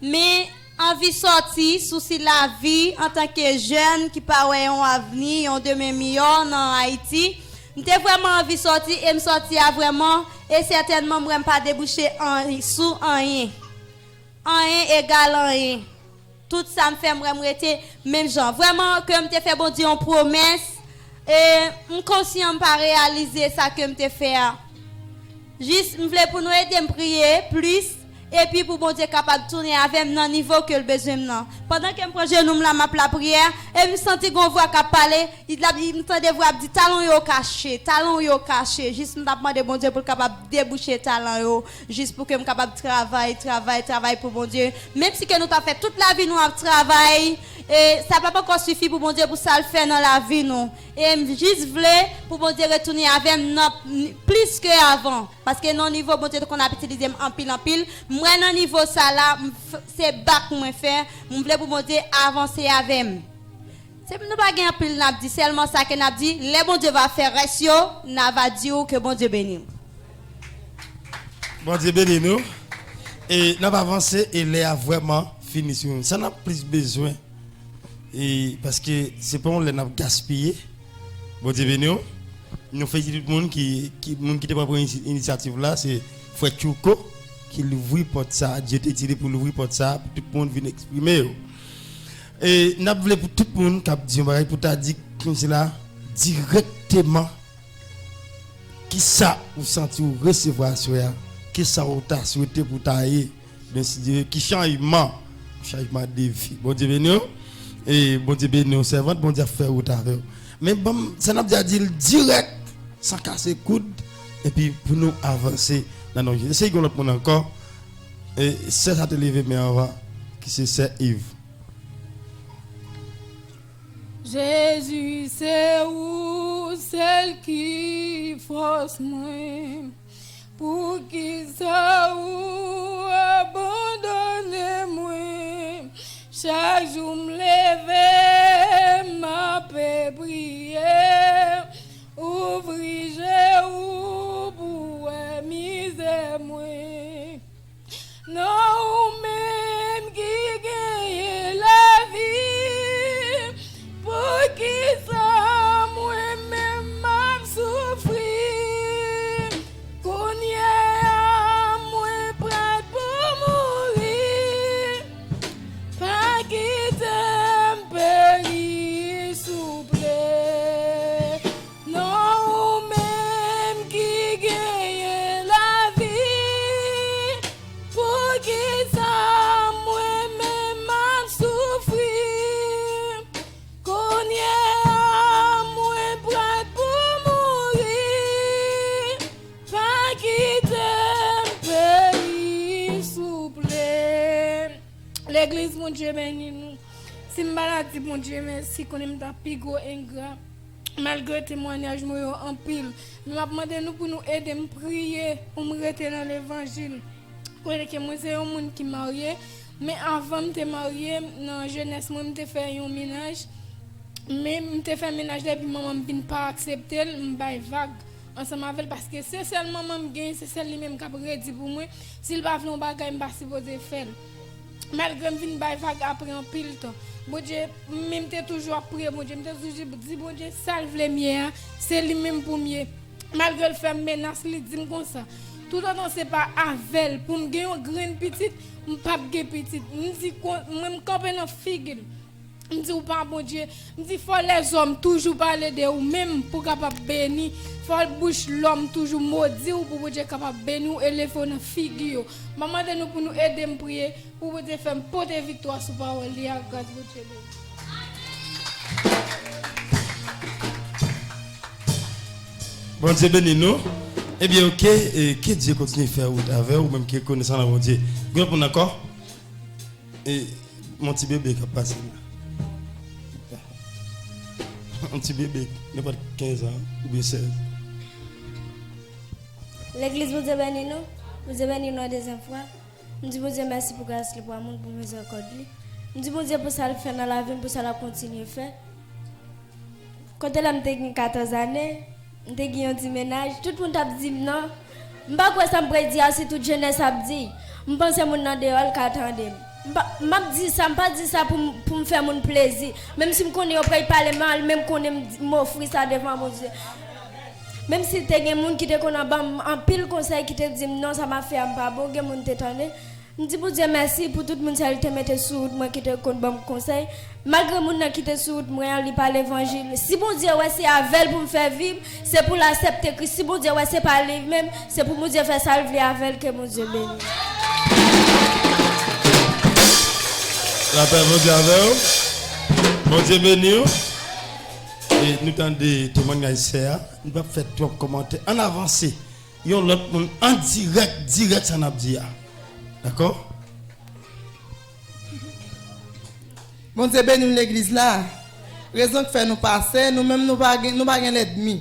Men anvi sòti, sousi lavi antanke jèn ki pa wè yon avni, yon demen miyò nan Ayiti. M te vrèman anvi sòti e m sòti a vrèman, e sètènman m wè m pa debouche an, sou anyen. Anyen egal anyen. Tout sa m fè, m wè m rete menm jan. Vrèman ke m te fè Bondye yon pwomès, e m konsyan m pa reyalize sa ke m te fè a. Jis, m vle pou nou ede m priye plis, epi pou Bondye kapab tounen avè m nan nivo ke l bezwen m nan. Pandan ke m pran jenou m la, m ap lapriyè, e m santi gon vwa k ap pale, li t ap, m tande vwa ap di, "Talan yo kache, talan yo kache." Jis m t ap mande Bondye pou l kapab debouche talan yo, jis pou ke m kapab travay, travay, travay pou Bondye. Menm si ke nou ta fè tout lavi nou ap travay, e sa p ap ankò sifi pou Bondye, pou sa l fè nan lavi nou. E m jis vle pou Bondye retounen avè m nan plis ke avan. Paske nan nivo Bondye te konn ap itilize m anpil, anpil. M wè nan nivo sa la, m f-, se bak mwen fè. M vle pou Bondye avanse avè m. Se nou pa gen anpil n ap di, sèlman sa ke n ap di, lè Bondye va fè rès yo, n a va di w ke Bondye beni w. Bondye beni nou. E n ap avanse e lè a vrèman fini sou nou. Sa n ap plis bezwen, e paske se pa yon lè n ap gaspiye. Bondye beni w. Nou felisite tout moun ki, ki, moun ki te pran premye inisyati-, inisyativ la, se frè Tchouko ki louvri pòt sa. Dye te di li pou louvri pòt sa, pou tout moun vin eksprime yo. E n ap vle pou tout moun k ap di yon bagay pou ta di konsèy la dirèkteman. Kisa ou santi ou resevwa aswè a? Kisa ou ta swete pou ta ye? Men si Dye, ki chanjman? Chanjman de vi. Bondye beni w. E Bondye beni w, sèvant. Bondye ap fè wout avè w. Men ban m, sa n ap di a, di l dirèk, san kase koud, epi pou nou avanse nan non Jezi. Eseye gen yon lòt moun ankò. E sè sa te leve men anvan, ki se sè Iv. Jezi, se ou sèl ki fòs mwen. Poukisa ou abandone mwen? Chak jou m leve, m ape priye. Ouvri je ou pou wè mizè mwen. Non, ou menm ki genyen lavi, poukisa mwen menm m ap soufri? Kounye a, mwen prèt pou mouri. Pa kite m peri, souple. Non, ou menm ki genyen lavi, poukisa mwen menm m ap soufri? Kounye a, mwen prèt pou mouri. Pa kite m peri, souple. Legliz, Bondye beni nou. Si m pa ta di Bondye mèsi, konnen m ta pi gwo engra. Malgre temwayaj mwen yo anpil, men m ap mande nou pou nou ede m priye pou m rete nan levanjil. Konnen ke mwen se yon moun ki marye, men avan m te marye, nan jenès mwen, m te fè yon mennaj. Men m te fè mennaj la, epi manman m vin pa aksepte l, m bay vag ansanm avè l, paske se sèl manman m genyen, se sèl li menm k ap redi pou mwen. Si l pa vle yon bagay, m pa sipoze fè l. Malgre m vin bay vag apre anpil tan. Bondye, men m te toujou ap priye Bondye, m te toujou di Bondye, sa l vle m ye a, se li menm pou m ye. Malgre l fè m menas, li di m konsa, toutotan se pa avè l pou m gen yon grenn pitit, m p ap gen pitit. M di kon, mwen m kanpe nan figi l. M di ou pa Bondye. M di fò lèzòm toujou pale de ou menm pou kapab beni. Fò bouch lòm toujou modi ou pou Bondye kapab beni ou e leve w nan figi yo. M ap mande nou pou nou ede m priye pou Bondye fè m pote viktwa sou pawòl li a, gras Bondye beni. Bondye beni nou. Ebyen, oke, e ke Dye kontinye fè wout avè w, ou menm ki rekonesan nan Bondye. Gen lòt moun ankò? E, mon ti bebe k ap pase la. Yon ti bebe, nenpòt kenz an oubyen sèz. Legliz, Bondye beni nou. Bondye beni nou yon dezyèm fwa. M di Bondye mèsi pou gras li, pou amou l, pou mizèrikòd li. M di Bondye pou sa l fè nan lavi m, pou sa l ap kontinye fè. Kote lè m te gen katòz ane, m te gen yon ti mennaj, tout moun t ap di m non. M pa kwè sa m predi a, si tout jenès ap di. M panse moun nan deyò l ka tande m. M pa, m ap di sa, m pa di sa pou m, pou m fè moun plezi. Menm si m konnen yo pral pale mal, men m konnen m, m ofri sa devan Bondye. Menm si te gen moun ki te konn ap ban m anpil konsèy, ki te di m non, sa m ap fè a m pa bon, gen moun te tande. M di Bondye mèsi pou tout moun sa li te mete sou wout mwen ki te konn ban m konsèy. Malgre moun nan ki te sou wout mwen an, li pa levanjil. Si Bondye wè se avè l pou m fè vi m, se pou l aksepte Kris. Si Bondye wè se pa li menm, se pou Bondye fè sa l vle avè l. Ke Bondye beni. Lapè Bondye avè w. Bondye beni w. E nou tande temwanyaj sè a. Nou p ap fè twòp kòmantè. Ann avanse. Yon lòt moun an dirèk, dirèk sa n ap di a. Dakò? Bondye beni w legliz la. Rezon k fè nou pase, nou menm nou pa gen, nou pa gen lènmi.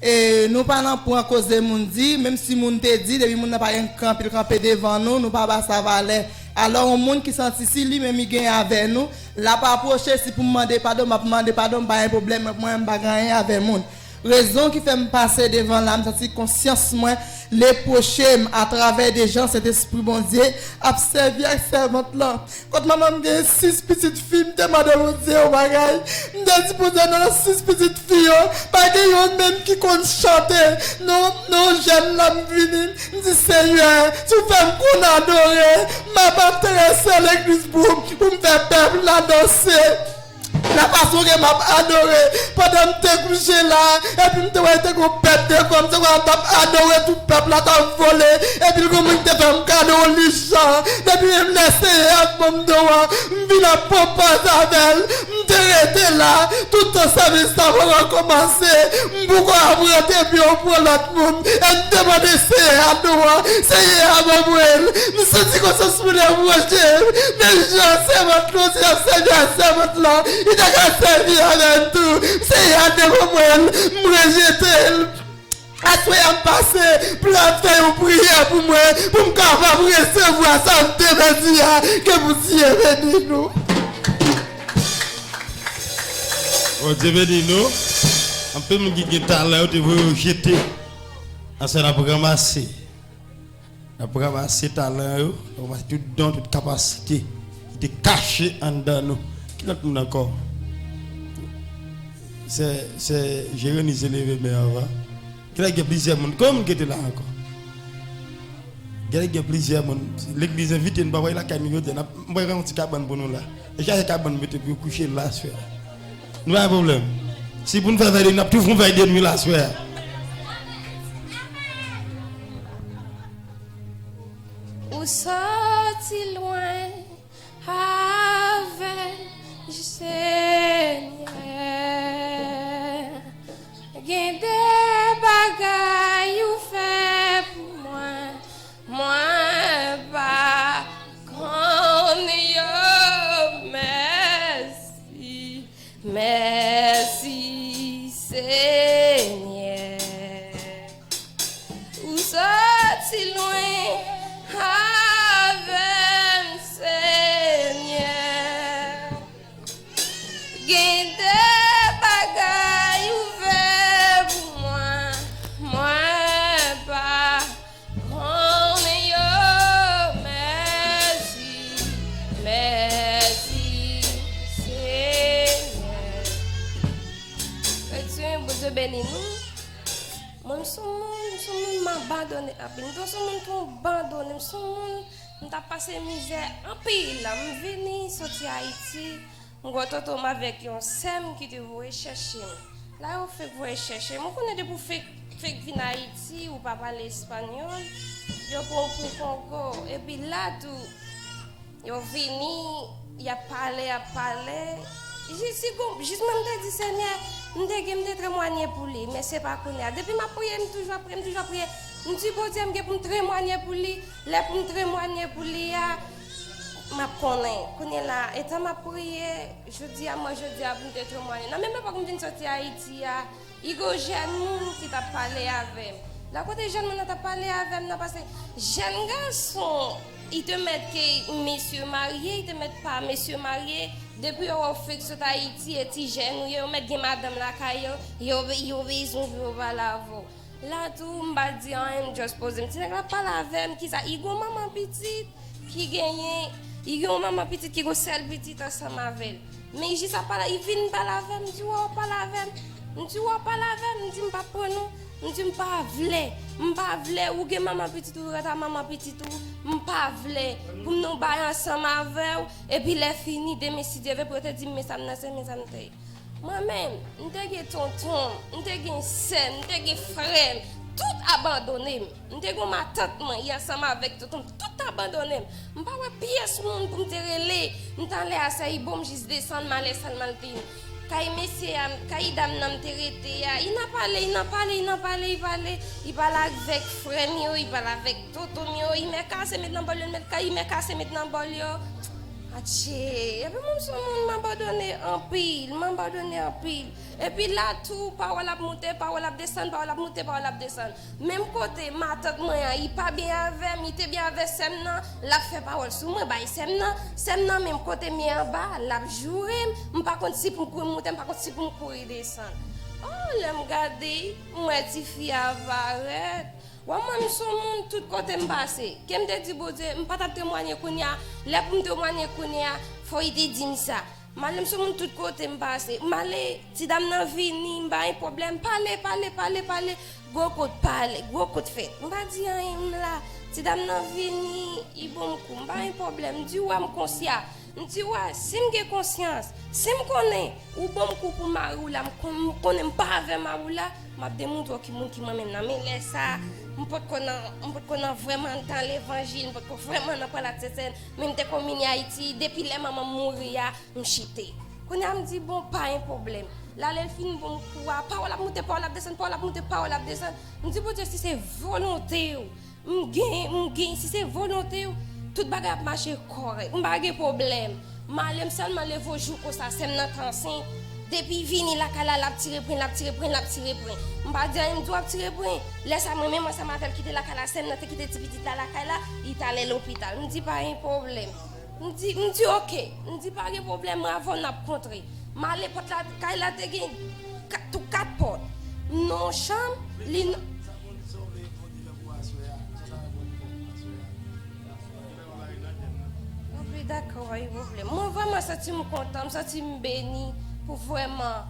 E nou pa nan pran koze moun di, menm si moun te di, depi moun nan pa gen kanpe, l kanpe devan nou, nou pa ba sa valè. Alò, yon moun ki santi si li menm li gen avè nou, l ap apwoche, si pou m mande padon, m ap mande padon, m pa gen pwoblèm, mwen m pa gen anyen avè moun. Rezon ki fè m pase devan la, m santi konsyans mwen repwoche m atravè de jan Sentespri Bondye ap sèvi ak sèvant lan. Kot manman m gen sis pitit fi, m te mande Bondye yon bagay. M te di Bondye, nan sis pitit fi yo, pa gen yonn menm ki konn chante. Non, non, jèn la m vini. M di, Senyè, si w fè m konn adore, m ap adrese legliz pou, pou m fè pèp la danse. Nan fason ke m ap adore, pandan m te kouche la, epi m te wè te gon pèp devan m, se konsa m t ap adore, tout pèp la t ap vole, epi l gon moun ki te fè m kado yon lich jan, depi menm lè Senyè a ban m don an, m vin ap pran pòz avè l, m te rete la, tout tan sèvis la poko kòmanse, m poko ap rantre epi yo pran lòt moun, e m te mande Senyè a don an, Senyè a ban mwen l, m santi konsyans mwen repwoche m, menm jan sèvant lan, Senyè a sèvi ak sèvant lan, li ta ka sèvi avè l tou, Senyè a te ban mwen l, m rejete l. Aswè a m pase pou l al fè yon priyè pou mwen, pou m kapab resevwa sa m te pèdi a, ke Bondye beni nou. Bondye beni nou. Anpil moun ki gen talan yo te voye yo jete. Aswè n ap ranmase. N ap ranmase talan yo, n ap ranmase tout don, tout kapasite ki te kache anndan nou. Ki lòt moun ankò? Sè, sè Jerenis te leve men anvan. Genlè gen plizyè moun. Konbyen moun ki te la ankò? Genlè gen plizyè moun. Legliz envite nou, pa pral lakay nou jodi a. N ap, m pral rann yon ti kabann pou nou la. E chache kabann mete pou yo kouche la aswè a. Nou pa gen pwoblèm. Si pou n fè vèy de nwi, n ap tou fè yon vèy de nwi la aswè a. Ou soti lwen avè m, Senyè. Gen de bagay ou fè pou mwen, mwen pa konn yo. Mèsi, mèsi, Senyè. Ou soti lwen avè m, Senyè. Gen de bagay ou fè pou mwen, mwen pa konn yo. Mèsi, mèsi, Senyè. Kretyen, Bondye beni nou. Mwen, m se yon moun, m se yon moun m abandone anpil. M te se yon moun tou abandone, m se yon moun, m t ap pase mizè anpil. M vini soti Ayiti, M gen tonton m avèk yon sè m ki te voye chèche m. La yo fèk voye chèche m. Ou konnen depi w fèk, fèk vin Ayiti, ou pa pale espanyòl, yo pran w pou Kongo. Epi la tou, yo vini, y ap pale, y ap pale. Jis, jis mwen m te di, Senyè, m te gen, m te temwanye pou li, men se pa kounye a. Depi m ap priye, m toujou ap priye, m toujou ap priye. M di, Bondye, m gen pou m temwanye pou li. Lè pou m temwanye pou li a, m ap konnen. Kounye la, etan m ap priye, jodi a, mwen, jodi a, pou m te temwanye. Nan menm epòk m vin soti Ayiti a, Igo jèn moun ki t ap pale avè m. Lè kote jèn moun nan t ap pale avè m nan, paske jèn gason, i te mèt ke mesye marye, i te mèt pa mesye marye. Depi yo wè w fèk sot Ayiti e ti jèn ou ye, yo mèt gen madanm lakay yo, yo, yo bezwen pou yo pale avè w. La tou, m pa di anyen, m just poze m. Ti nèg la ap pale avè m, kisa? Igo manman pitit. Ki genyen, li gen yon manman pitit ki gen yon sèl pitit ansanm avè l. Men jis ap pale, li vin pale avè m, m di, "Wa w pale avè m?" M di, "Wa w pale avè m?" M di, "M p ap pran non." M di, "M pa vle, m pa vle, ou gen manman pitit ou, ou ret a manman pitit ou, m pa vle pou m nan bay ansanm avè w, epi lè fini, demen, si Dye vle, pou yo te di m, men sa m nan, se men sa m te ye." Mwen menm, m te gen tonton m, m te gen sè m, m te gen frè m, tout abandone m. M te gen yon matant mwen, li ansanm avèk tonton m, tout abandone m. M pa wè pyès moun pou m te rele. M t anlè a Sèyibò, m jis desann, m ale San Malvin. Kay mesye a, kay dam nan m te rete a, li nan pale, li nan pale, li nan pale, li pale. Li pale avèk frè m yo, li pale avèk tonton m yo, li mèt kase met nan bòl yo, li mèt kay, li mèt kase met nan bòl yo. Atchè, epi mwen m se yon moun m abandone anpil, m abandone anpil. Epi la tou, pawòl ap moute, pawòl ap desann, pawòl ap moute, pawòl ap desann. Menm kote matant mwen an, li pa byen avè m, li te byen avè sè m nan, l ap fè pawòl sou mwen, bay sè m nan, sè m nan menm kote m ye anba, l ap joure m, m pa konn si pou m kouri moute, m pa konn si pou m kouri desann. Oh, lè m gade, m wè tifi a parèt. Wè mwen, m se yon moun, tout kote m pase, ke m te di Bondye, m pa t ap temwanye kounye a, lè pou m temwanye kounye a, fò li te di m sa. M ale, m se yon moun, tout kote m pase, m ale, ti dam nan vini, m pa gen pwoblèm, pale, pale, pale, pale, gwo kout pale, gwo kout fèt. M pa di anyen, m la, ti dam nan vini, li ban m kou, m pa gen pwoblèm, m di, wè m konsyan. M di, wè, si m gen konsyans, si m konnen ou ban m kou pou mari w la, m kon-, m konnen m pa avè mari w la, m ap demontre w ki moun ki mwen menm nan. Men lè sa a, m potko nan, m potko nan vrèman nan levanjil, m potko vrèman nan pral ak Sentèn, men m te konn vini Ayiti, depi lè manman m mouri a, m chite. Kounye a m di, bon, pa gen pwoblèm. L ale l fin ban m kou a, pawòl ap moute, pawòl ap desann, pawòl ap moute, pawòl ap desann. M di, Bondye, si se volonte w, M gen, m gen, si se volonte w, tout bagay ap mache kòrèk. M pa gen pwoblèm. M ale, m sèlman leve yon jou konsa, sè m nan te ansent. Depi vini lakay la, l ap tire pwen, l ap tire pwen, l ap tire pwen. M pa di anyen, m di w ap tire pwen. Lè sa, mwen menm ansanm avè l kite lakay la, sè m nan te kite ti pitit la lakay la, li t ale lopital. M di pa gen pwoblèm. M di, m di, oke. M di, pa gen pwoblèm, mwen avè w n ap kontre. M ale pòt la, kay la te gen kat, tou kat pòt. M nan yon chanm, li nan. Anpi dakò, pa gen pwoblèm. Mwen vrèman santi m kontan, m santi m beni pou vrèman,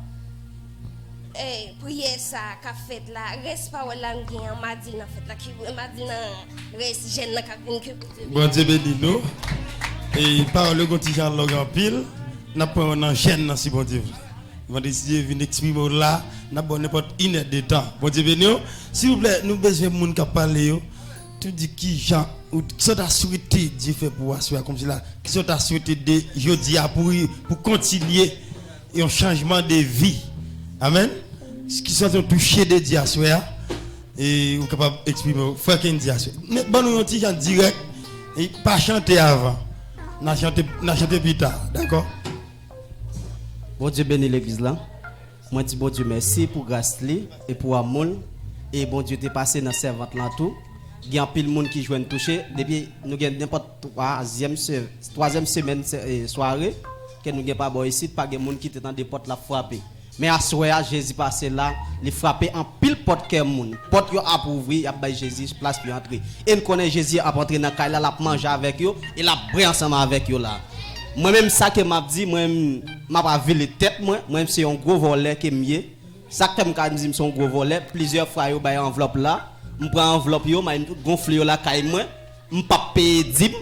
eh, priyè sa a k ap fèt la. Rès pawòl la m gen an, m a di l nan fèt la, ki, m a di l nan rès jèn nan k ap vin ke Bondye beni. Bondye beni nou. E pawòl yo gon ti jan long anpil. N ap pran nan jèn nan si Bondye vle. Vandredi, si Dye vin eksprime w la, n ap ba w nenpòt inèdtan. Bondye beni w. Silvouplè, nou bezwen moun k ap pale yo. Tou di ki jan, ou, ki sa w ta swete Dye fè pou ou aswè a, kòmsi la, ki sa w ta swete de jodi a pou, pou kontinye yon chanjman de vi. Amèn. Ki sa w touche de Dye aswè a, e ou kapab eksprime w. Frè Kendy aswè. Men, ban nou yon ti jan dirèk, e pa chante avan. N a chante, n a chante pita, dakò? Bondye beni legliz la. Mwen di Bondye mèsi pou gras li e pou amou l. E Bondye te pase nan sèvant lan tou. Gen anpil moun ki jwenn touche. Depi nou gen nenpòt twazyèm se-, twazyèm semèn se-, e, sware ke nou gen pa bò isit, pa gen moun ki te tande pòt la frape. Men aswè a, Jezi pase la, li frape anpil pòt kè moun. Pòt yo ap ouvri, y ap bay Jezi plas pou yo antre. E n konnen Jezi ap antre nan kay la, l ap manje avèk yo, e l ap bwè ansanm avèk yo la. Mwen menm, sa ke m ap di, mwen, m ap avili tèt mwen, mwen menm se yon gwo vòlè ke m ye. Sa k fè m ka di m se yon gwo vòlè, plizyè fwa yo bay anvlòp la, m pran anvlòp yo, m al gonfle yo lakay mwen, m p ap peye dim,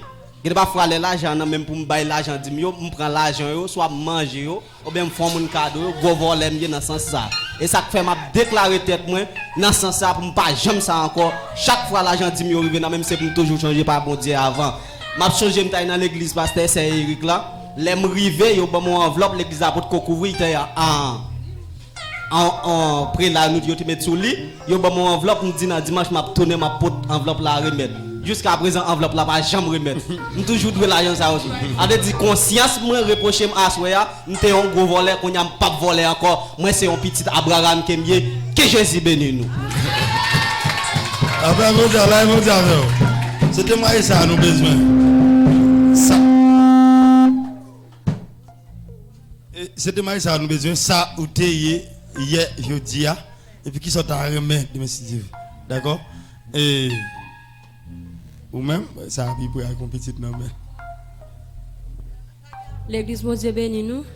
Gen de pafwa lè lajan nan men m pou m bay lajan dim yo, m pran lajan yo, swa m manje yo, oubyen m fè yon moun kado yo, gwo vòlè m ye nan sans sa. E sa k fè m ap deklare tèt mwen nan sans sa pou m pa janm sa ankò. Chak fwa lajan dim yo rive nan men m, se pou m toujou chonje pa Bondye avan. M ap chonje m t al nan legliz pastè sè Eric la. Lè m rive, yo ban m yon anvlòp, legliz la potko kouvri, te an, an, an prela nou yo te met sou li. Yo ban m yon anvlòp, m di nan dimanch m ap tounen, m ap pot anvlòp la remèt. Jiska prezan, anvlòp la pa janm remèt. M toujou dwe lajan sa yo tou. A vle di konsyans mwen repwoche m aswè a, m te yon gwo vòlè, kounye a m p ap vòlè ankò. Mwen se yon pitit Abraram ke m ye. Ke Jezi beni nou. Apre Bondye, la Bondye avè w. Se temwayaj sa a nou bezwen. Sa. E, se temwayaj sa a nou bezwen, sa ou te ye yè, jodi a, epi kisa w ta renmen demen si Dye vle. Dakò? E, ou menm, sa a pi pre ak yon pitit nan men. Legliz, Bondye beni nou.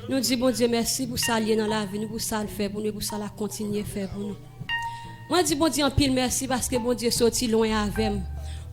Nou di Bondye mèsi pou sa l ye nan lavi nou, pou sa l fè pou nou, e pou sa l ap kontinye fè pou nou. Mwen di Bondye anpil mèsi paske Bondye soti lwen avè m.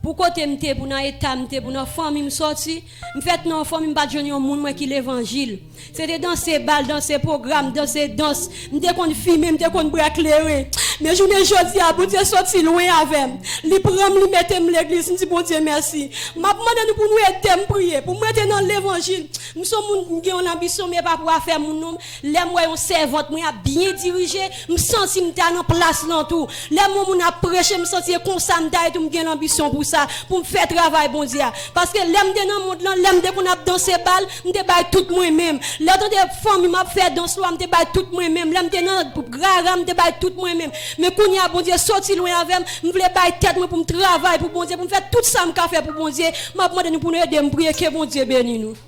Pou kote m te, pou nan eta m te, pou nan fanmi m soti, m fèt nan yon fanmi m pa t jwenn yon moun mwen ki levanjil. Se te danse bal, danse pwogram, danse dans. M te konn fimen, m te konn bwè kleren. Men jounen jodi a, Bondye soti lwen avè m. Li pran m, li mete m legliz. M di Bondye mèsi. M ap mande nou pou nou ede m priye, pou m rete nan levanjil. M se yon moun, m gen yon anbisyon, men pa pou afè moun non. Lè m wè yon sèvant mwen ap byen dirije, m santi m ta nan plas lan tou. Lè m wè yon moun ap preche, m santi e konsa m ta ye tou, m gen lanbisyon pou sa, pou m fè travay Bondye a. Paske lè m te nan mond lan, lè m te konn ap danse bal, m te bay tout mwen menm. Lè w tande fanmi m ap fè dans lwa, m te bay tout mwen menm. Lè m te nan rara, m te bay tout mwen menm. Men kounye a, Bondye soti lwen avè m, m vle bay tèt mwen pou m travay pou Bondye, pou m fè tout sa m ka fè pou Bondye. M ap mande nou pou nou ede m priye, ke Bondye beni nou.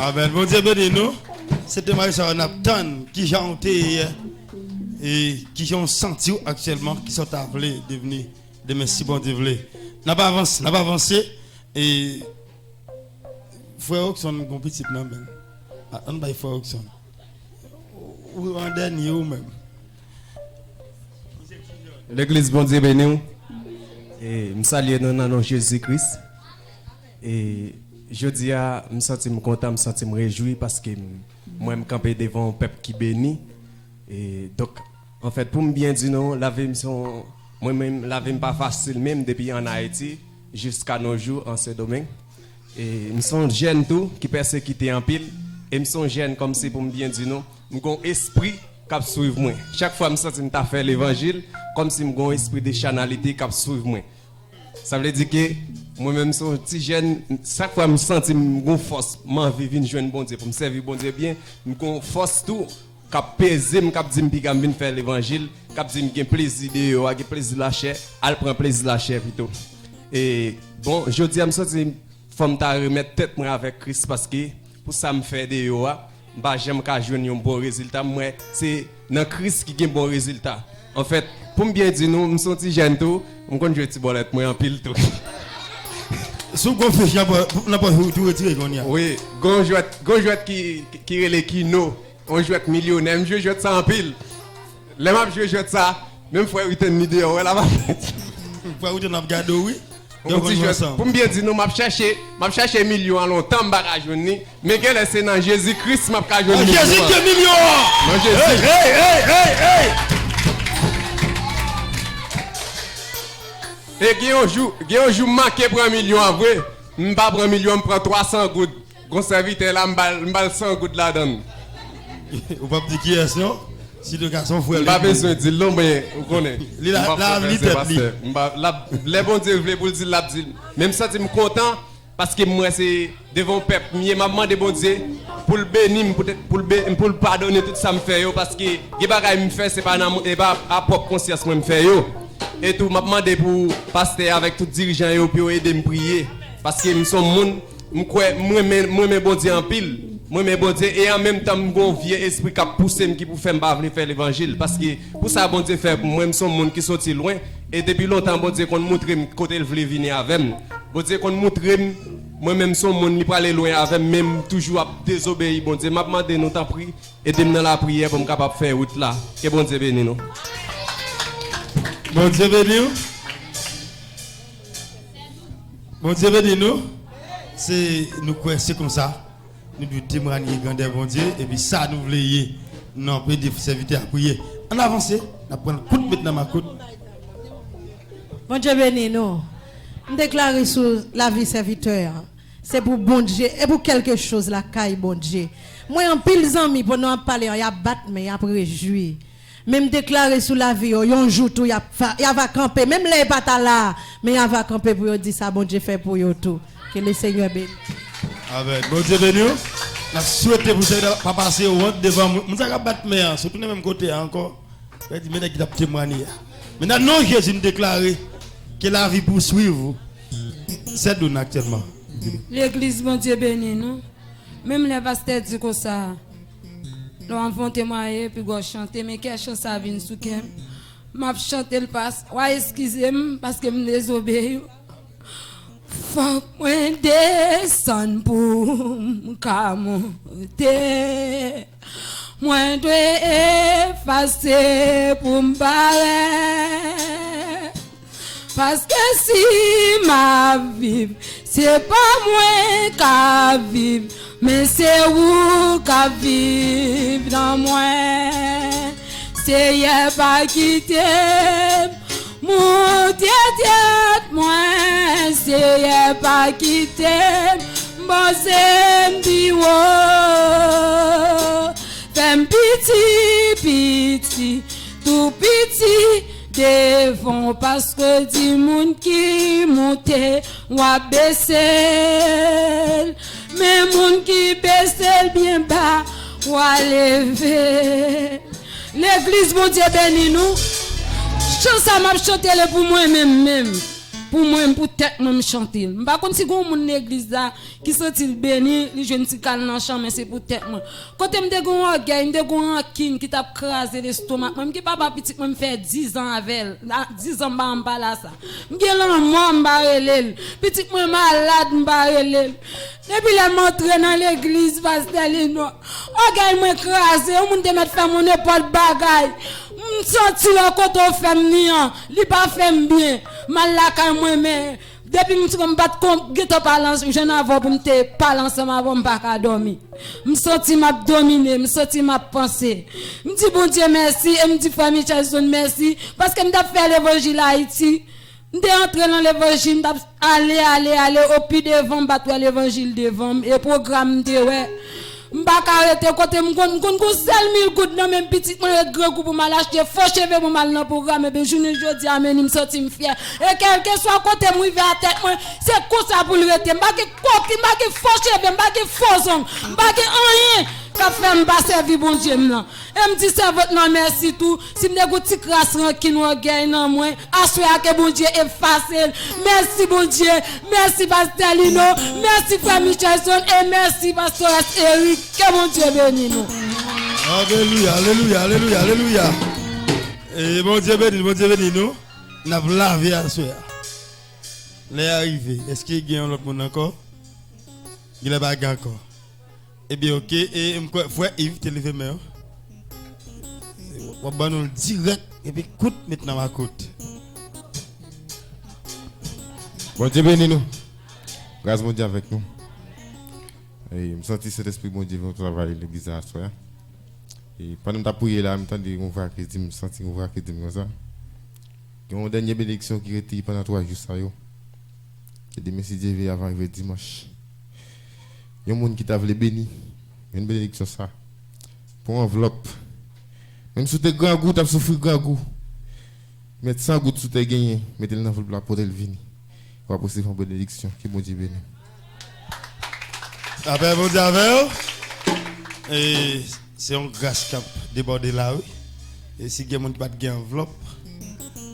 Amèn. Bondye beni nou. Se temwayaj sa a n ap tann. Kijan w te ye yè? E kijan w santi w aktyèlman? Kisa w ta vle devni demen si Bondye vle? N ap avanse, n ap avanse. E frè Rockson gon pitit nan men l. A, ann bay frè Rockson. Ou an dènye ou menm. Legliz, Bondye beni w. E m salye nou nan non Jezi Kris. E jodi a, m santi m kontan, m santi m rejwi paske m, mwen m kanpe devan yon pèp ki beni. E donk, anfèt, pou m byen di nou, lavi m se yon, mwen menm, lavi m pa fasil menm depi ann Ayiti jiska nos jours an Sendomeng. E m se yon jèn tou ki pèsekite anpil. E m se yon jèn kòmsi pou m byen di nou, m gon espri k ap swiv mwen. Chak fwa m santi m ta fè levanjil, kòmsi m gon espri de chanalite k ap swiv mwen. Sa vle di ke mwen menm se yon ti jèn, chak fwa m santi m gon fòs, m anvi vin jwenn Bondye pou m sèvi Bondye byen, m gon fòs tou k ap peze m, k ap di m piga m vin fè levanjil, k ap di m gen plezi deyò a, gen plezi lachè, al pran plezi lachè pito. E bon, jodi a m santi fò m ta remèt tèt mwen avèk Kris paske pou sa m fè deyò a, m pa janm ka jwenn yon bon rezilta. M wè se nan Kris ki gen bon rezilta. Anfèt, pou m byen di nou, m se yon ti jèn tou, m konn jwe ti bòlèt mwen anpil tou. Si w gon fich nan pò-, nan pòch ou, tou retire kounye a. Wi, gon jwèt, gon jwèt ki, ki, ki rele Kino, yon jwèt milyonè, m jwe jwèt sa anpil. Lè m ap jwe jwèt sa, menm frè Witen ni deyò, wè la pa fèt. Frè Witen ap gade w, wi. Yon ti jwèt. Pou m byen di nou, m ap chèche, m ap chèche milyon an lontan, m pa ka jwenn li. Men genlè se nan Jezi Kris m ap ka jwenn milyon an. Nan Jezi, gen milyon an! Nan Jezi. Hey, hey, hey, hey, hey! E gen yon jou, gen yon jou m manke pran milyon an vre. M pa pran milyon, m pran twa san goud. Gon sèvitè la, m ba l, m ba l san goud ladan l. Ou p ap di kiyès non? Si de gason frè li. M pa bezwen di l non, men ou konnen. Li la, la li tèt li. M pa, l ap, lè Bondye vle pou l di l, l ap di l. Men m santi m kontan paske m wè se devan yon pèp m ye. M ap mande Bondye pou l beni m, pou, pou l be-, pou l padone tout sa m fè yo, paske gen bagay m fè, se pa nan, e pa a pwòp konsyans mwen m fè yo. E tou, m ap mande pou pastè avèk tout dirijan yo, pou yo ede m priye. Paske m se yon moun, m kwè, m renmen, m renmen Bondye anpil. M renmen Bondye e an menm tan m gon vye espri k ap pouse m ki pou fè m pa vle fè levanjil. Paske pou sa Bondye fè pou mwen, m se yon moun ki soti lwen. E depi lontan Bondye konn moutre m kote l vle vini avè m. Bondye konn moutre m, mwen menm se yon moun li prale lwen avè m, men m toujou ap dezobeyi Bondye. M ap mande nou tanpri, ede m nan lapriyè pou m kapab fè wout la. Ke Bondye beni nou. Bondye beni w. Bondye beni nou. Se nou kwè se konsa. Nou dwe temwanye grandè Bondye epi sa nou vle ye. Nou ap ede sèvitè a priye. Ann avanse, n ap pran kout met nan makout. Bondye beni nou. M deklare sou lavi sèvitè a. Se pou Bondye e pou kèlke choz lakay Bondye. Mwen anpil zanmi pandan w ap pale an y ap bat men y ap rejwi. Men m deklare sou lavi yo yon jou tou y ap fa- y ava kanpe menm lè y pa ta la a, men y ava kanpe pou yo di sa Bondye fè pou yo tou. Ke le Senyè beni. Amèn. Bondye beni w. N ap swete pou sèvitè pa pase wont devan moun. Moun sa k ap bat men an, si w tounen menm kote a ankò, yo di men nèg ki t ap temwanye a. Men nan non Jezi n deklare ke lavi pouswiv ou. Sèdoun aktyèlman. Legliz Bondye beni nou. Menm lè pastè di konsa, lè w ap fè yon temwaye, pi gwo chante, men kè chan sa vin sou kè m. M ap chante l pas, w a eskize m paske m dezobeyi w. Fòk mwen desann pou m ka monte. Mwen dwe efase pou m parèt. Paske si m ap viv, se pa mwen k ap viv, men se ou k ap viv nan mwen. Seyè, pa kite m monte tèt mwen, Seyè, pa kite m panse m pi wo. Fè m piti, piti, tou piti devan w, paske di moun ki monte, w ap bese l. Men moun ki bese l byen ba, w a leve l. Legliz, Bondye beni nou. Chan sa m ap chante l pou mwen menm menm. Pou mwen, pou tèt mwen, m chante l. M pa konn si gon moun legliz la ki santi l beni, li jwenn ti kal nan chan, men se pou tèt mwen. Kote m te gon ògèy, m te gon rankin ki t ap kraze lestomak mwen. M gen papa pitit mwen, m fè diz an avè l. Diz an m pa janm pale a sa. M gen lanmò, m pa rele l. Pitit mwen malad, m pa rele l. Depi lè m antre nan legliz, pastè Lino, ògèy mwen kraze, yon moun te mèt fè m yon nenpòt bagay. M santi lè kote w fè m ni an, li pa fè m byen. M al lakay mwen, men depi m t- m pa t kon- gentan pale ans- jwenn avè w pou m te pale ansanm avè w, m pa ka dòmi. M santi m ap domine, m santi m ap panse. M di Bondye mèsi e m di Frè Michelson mèsi paske m t ap fè levanjil Ayiti. M te antre nan levanjil, m t ap ale, ale, ale, o pi devan, m pa t wè levanjil devan m, e pwogram m te wè. M pa ka rete kote m konn, m konn gon sèl mil goud nan men m, pitit mwen ret grangou pou m al achte fo cheve pou m al nan pwogram, ebyen jounen jodi a, men m santi m fyè. E kèlkeswa kote m rive a tèt mwen, se konsa pou l rete. M pa gen koki, m pa gen fo cheve, m pa gen fo zong, m pa gen anyen k ap fè m pa sèvi Bondye m nan. E m di sèvant lan mèsi tou. Si m te gon ti kras rankin, ògèy nan mwen, aswè a ke Bondye efase l. Mèsi Bondye. Mèsi pastè Lino. Mèsi frè Michelson. E mèsi pastores Eric. Ke Bondye beni nou. Alelouya, alelouya, alelouya, alelouya. E Bondye beni, Bondye beni nou. N ap lave aswè a. Lè a rive. Èske gen yon lòt moun ankò? Genlè pa gen ankò. Ebyen, oke. E m kwè frè Yves te leve men w. W ap ban nou l dirèk epi kout met nan makout. Bondye beni nou. Gras Bondye avèk nou. E m santi Sentespri Bondye fè yon travay legliz la aswè a. E pandan m t ap priye la, m tande yon vwa ki di m, m santi yon vwa ki di m konsa. Gen yon dènye benediksyon ki rete pandan twa jou sa yo. E demen, si Dye vle, avan rive dimanch, yon moun ki ta vle beni, yon benediksyon sa, pran anvlòp. Menm si w te grangou, w t ap soufri grangou, met san goud si w te genyen, mete l nan anvlòp la, pote l vini. W ap resevwa yon benediksyon. Ke Bondye beni w. Lapè Bondye avè w. E se yon gras k ap debòde la, wi. E si gen moun ki pa t gen anvlòp,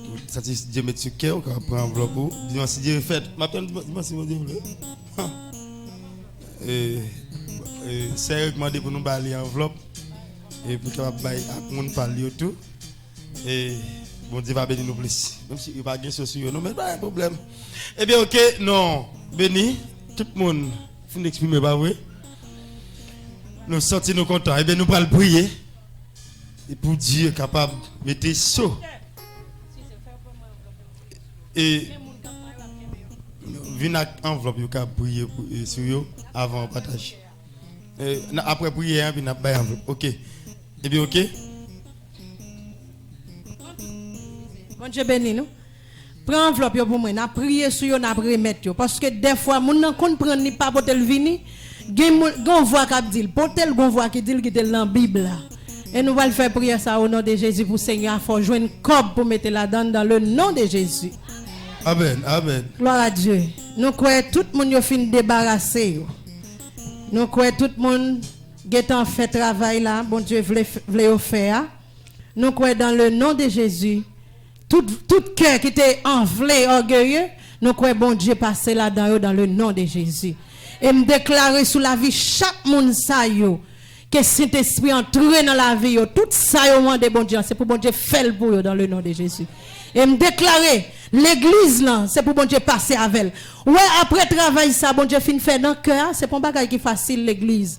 ou santi Dye met sou kè w, w kapab pran anvlòp ou. Dimanch, si Dye fèt, m ap tann dimanch, dimanch, si Bondye vle. E, e, sè yo mande pou nou ba li anvlòp. E pou l kapab bay ak moun pa l yo tou. E Bondye va beni nou plis. Menm si yo pa gen so sou yo, non, men pa gen pwoblèm. Ebyen, oke, non, beni, tout moun fin eksprime, pa vre? Nou santi nou kontan. Ebyen, nou pral priye. E pou Dye kapab mete so. E, Vin ak anvlòp yo ka priye pou, e, sou yo avan w pataje. E, n a, apre priyè a, epi n ap bay anvlòp. Oke. Epi oke. Bondye beni nou. Pran anvlòp yo pou mwen. N ap priye sou yo, n ap remèt yo. Paske dèfwa, moun nan konn pran li pa pote l vini. Gen moun, gen yon vwa k ap di l pote l, gen yon vwa ki di l kite l nan Bib la. E nou pral fè priyè sa o non de Jezi pou Senyè a fè w jwenn kòb pou mete ladan l dans le nom de Jésus. Amèn, amèn. Gloire à Dieu. Nou kwè tout moun yo fin debarase yo. Nou kwè tout moun gentan fè travay la, Bondye vle, vle yo fè a. Nou kwè dans le nom de Jésus. Tout, tout kè ki te anfle, ògeye, nou kwè Bondye pase ladan yo dans le nom de Jésus. E m deklare sou lavi chak moun sa yo, ke Sentespri antre nan lavi yo. Tout sa yo mande Bondye an, se pou Bondye fè l pou yo dans le nom de Jésus. E m deklare, legliz lan, se pou Bondye pase avè l. Ou wè, apre travay sa Bondye fin fè nan kè a, se pa yon bagay ki fasil, legliz.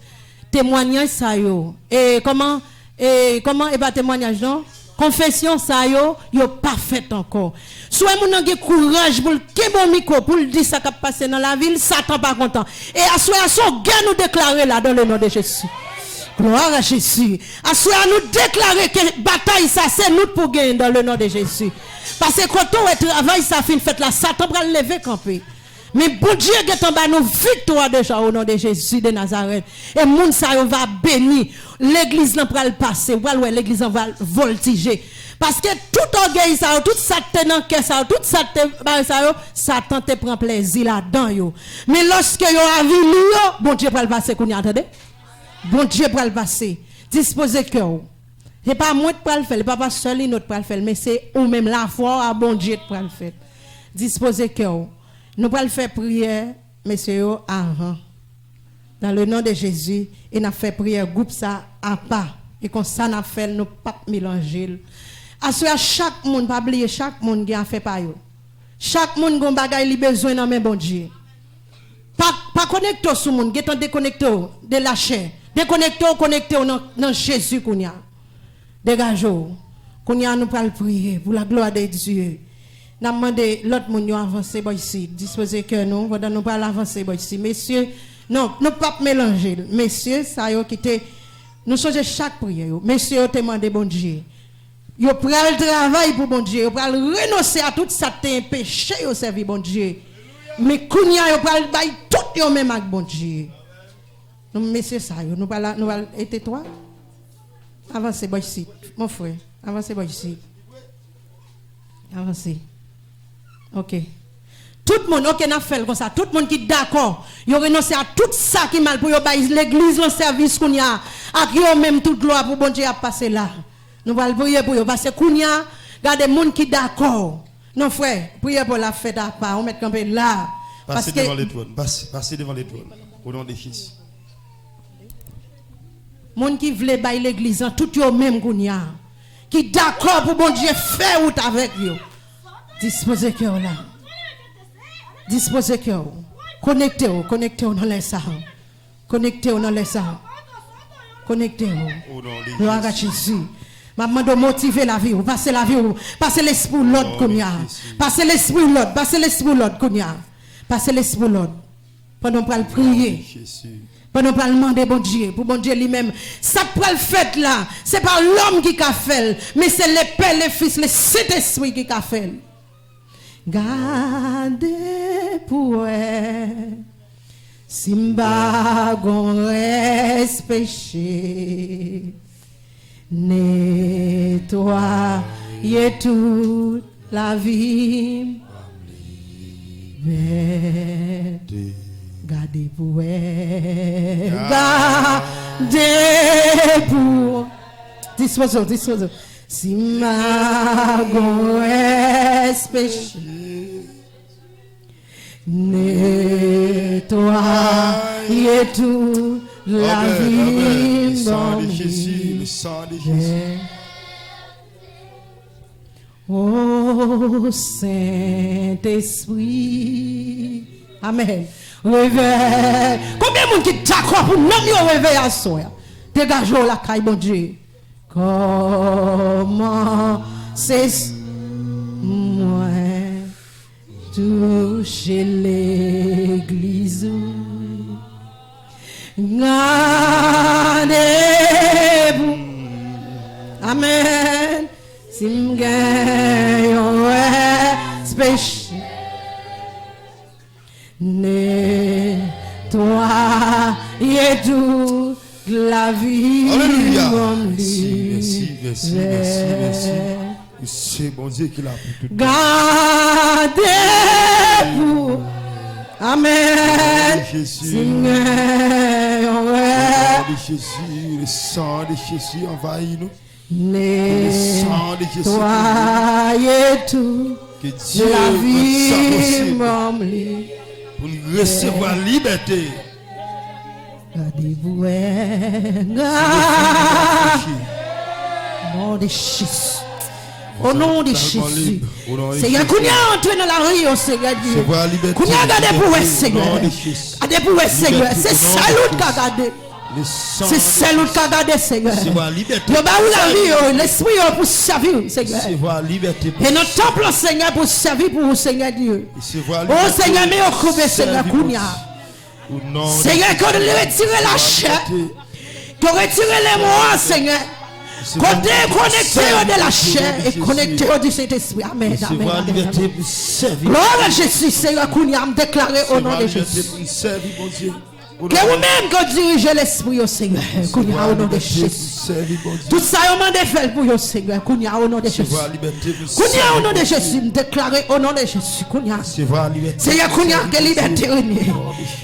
Temwanyaj sa yo, e kòman, e kòman, e pa temwanyaj non, konfesyon sa yo, yo pa fèt ankò. Si w wè moun nan gen kouraj pou l kenbe yon mikwo, pou l di sa k ap pase nan lavi l, Satan pa kontan. E aswè a, se yon gè nou deklare la, dans le nom de Jésus. Gloire à Jésus. Aswè a, nou deklare ke batay sa, se nou k pou genyen dans le nom de Jésus. Paske kote w wè travay sa fin fèt la, Satan pral leve kanpe. Men Bondye gentan ba nou viktwa deja o non de Jezi de Nazarèt. E moun sa yo va beni. Legliz lan pral pase. Ou pral wè legliz lan va vòltije. Paske tout ògèy sa yo, tout sa k te nan kè sa yo, tout sa k te bagay sa yo, Satan te pran plèzi ladan yo. Men lòske yo avili yo, Bondye pral pase kounye a, tande. Bondye pral pase. Dispoze kè w. Se pa mwen k pral fè l, se pa pastè Lino k pral fè l, men se ou menm, lafwa w a Bondye k pral fè l. Dispoze kè w. Nou pral fè priyè, mesye yo, avan. Dans le nom de Jésus, e n ap fè priyè gwoup sa apa. E konsa n ap fè l, nou p ap melanje l. Aswè a, chak moun, pa bliye, chak moun gen afè pa yo. Chak moun gen yon bagay li bezwen nan men Bondye. Pa, pa konekte w sou moun, gentan dekonekte w de lachè. Dekonekte w, konekte w nan, nan Jezi kounye a. Degaje w. Kounye a nou pral priye pour la gloire de Dieu. N ap mande lòt moun yo avanse bò isit, dispoze kè nou pandan nou pral avanse bò isit. Mesye, non, nou p ap melanje l. Mesye sa yo ki te, nou sonje chak priyè yo. Mesye yo te mande Bondye. Yo pral travay pou Bondye. Yo pral renonse a tout sa k te enpeche yo sèvi Bondye. Men kounye a yo pral bay tout yo menm ak Bondye. Nou, mesye sa yo, nou pral, nou pral, e te twa? Avanse bò isit, mon frè. Avanse bò isit. Avanse. Ok. Tout moun, ok, n ap fè l konsa. Tout moun ki dakò, yo renonse a tout sa ki mal pou yo bay legliz lan sèvis kounye a. Ak yo menm, tout glwa pou Bondye ap pase la. Nou pral priye pou yo, paske kounye a, gade moun ki dakò. Non, frè, priyè pa w la fèt apa, ou mèt kanpe la. Pase devan letwòn, pase, pase devan letwòn. O non de Jezi. Moun ki vle bay legliz lan, tout yo menm kounye a. Ki dakò pou Bondye fè wout avèk yo. Dispoze kè w la. Dispoze kè w. Konekte w, konekte w nan lè sa a. Konekte w nan lè sa a. Konekte w. O non de Jezi. Gloire à Jésus. M ap mande w motive lavi w. Pase lavi w. Pase lespri w lòd kounye a. Pase lespri w lòd. Pase lespri w lòd kounye a. Pase lespri w lòd. Pandan w pral priye. Pandan w pral mande Bondye. Pou Bondye li menm. Sa k pral fèt la. Se pa lòm ki ka fè l. Men se le Pè, le Fis, le Sentespri ki ka fè l. Gade pou wè si m pa gon rès peche. Netwaye tout lavi m. Gade pou wè. Gade pou. Dispoze w, dispoze w. Si m pa gon rès peche, netwaye tout lavi m ban li. O Sentespri. Amèn. Revèy. Konbyen moun ki dakò pou nanm yo reveye aswè a? Degaje w lakay Bondye. Kòmanse s-, mwen. Touche legliz ou. Gade pou. Amèn. Si m gen yon rès peche, netwaye tout lavi m li. Alelouya. Mèsi, mèsi, mèsi, mèsi, mèsi. E se Bondye ki la pou tout. Gade pou. Amèn. Jezi. Si m gen yon rès. O non de Jezi, le sang de Jezi anvayi nou. Le sang de Jezi. Netwaye tout. Ke Dye rann sa posib pou n resevwa libète. Gade pou wè, gade. Non de Jezi. O non de Jezi. Seyè, kounye a antre nan lavi yo, Seyè Dye. Kounye a gade pou wè, Seyè. Gade pou wè, Seyè. Se sèl ou t ka gade. Se sèl ou t ka gade, Seyè. Yo ba ou lavi yo, lespri yo pou sèvi w, Seyè. E nan tanp lan, Seyè, pou sèvi pou ou, Seyè Dye. O Seyè, men yo koube, Seyè, kounye a. Seyè, ke w retire lachè, ke w retire lemwa, Seyè. Kote konekte yo de lachè e konekte yo di Sentespri. Amèn, amèn, amèn, amèn. Glwa a Jezi, Seyè, kounye a m deklare o non de Jezi. Ke ou menm ke w dirije lespri yo, Seyè, kounye a o non de Jezi. Tout sa yo mande, fè l pou yo, Seyè, kounye a o non de Jezi. Kounye a o non de Jezi, m deklare o non de Jezi, kounye a. Seyè, kounye a ke libète renye.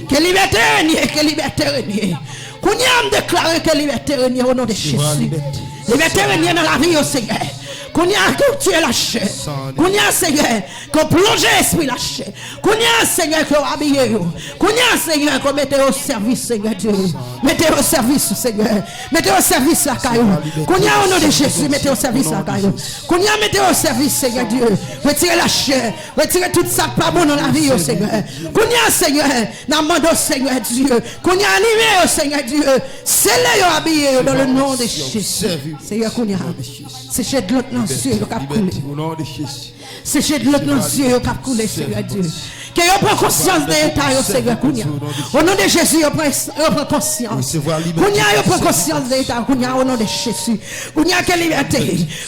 Ke libète renye, ke libète renye. Kounye a m deklare ke libète renye o non de Jezi. Libète renye nan lavi yo, Seyè. Kounye a ke w tiye lachè. Kounye a, Seyè, ke w plonje espri lachè. Kounye a, Seyè, ke w abiye yo. Kounye a, Seyè, ke w mete yo o sèvis, Seyè Dye. Mete yo o sèvis ou, Seyè. Mete yo o sèvis lakay ou. Kounye a, o non de Jezi, mete yo o sèvis lakay ou. Kounye a, mete yo o sèvis, Seyè Dye. Retire lachè. Retire tout sa k pa bon nan lavi yo, Seyè. Kounye a, Seyè, n ap mande w, Seyè Dye. Kounye a, anime yo, Seyè Dye. Sele yo, abiye yo, dans le nom de Jésus. Seyè, kounye a. Seche dlo k nan zye yo k ap koule. Seche dlo k nan zye yo k ap koule, Seyè Dye. Ke yo pran konsyans de eta yo, Seyè, kounye a. O non de Jezi, yo pran, yo pran konsyans. Kounye a, yo pran konsyans de eta yo, kounye a, o non de Jezi. Kounye a, ke libète.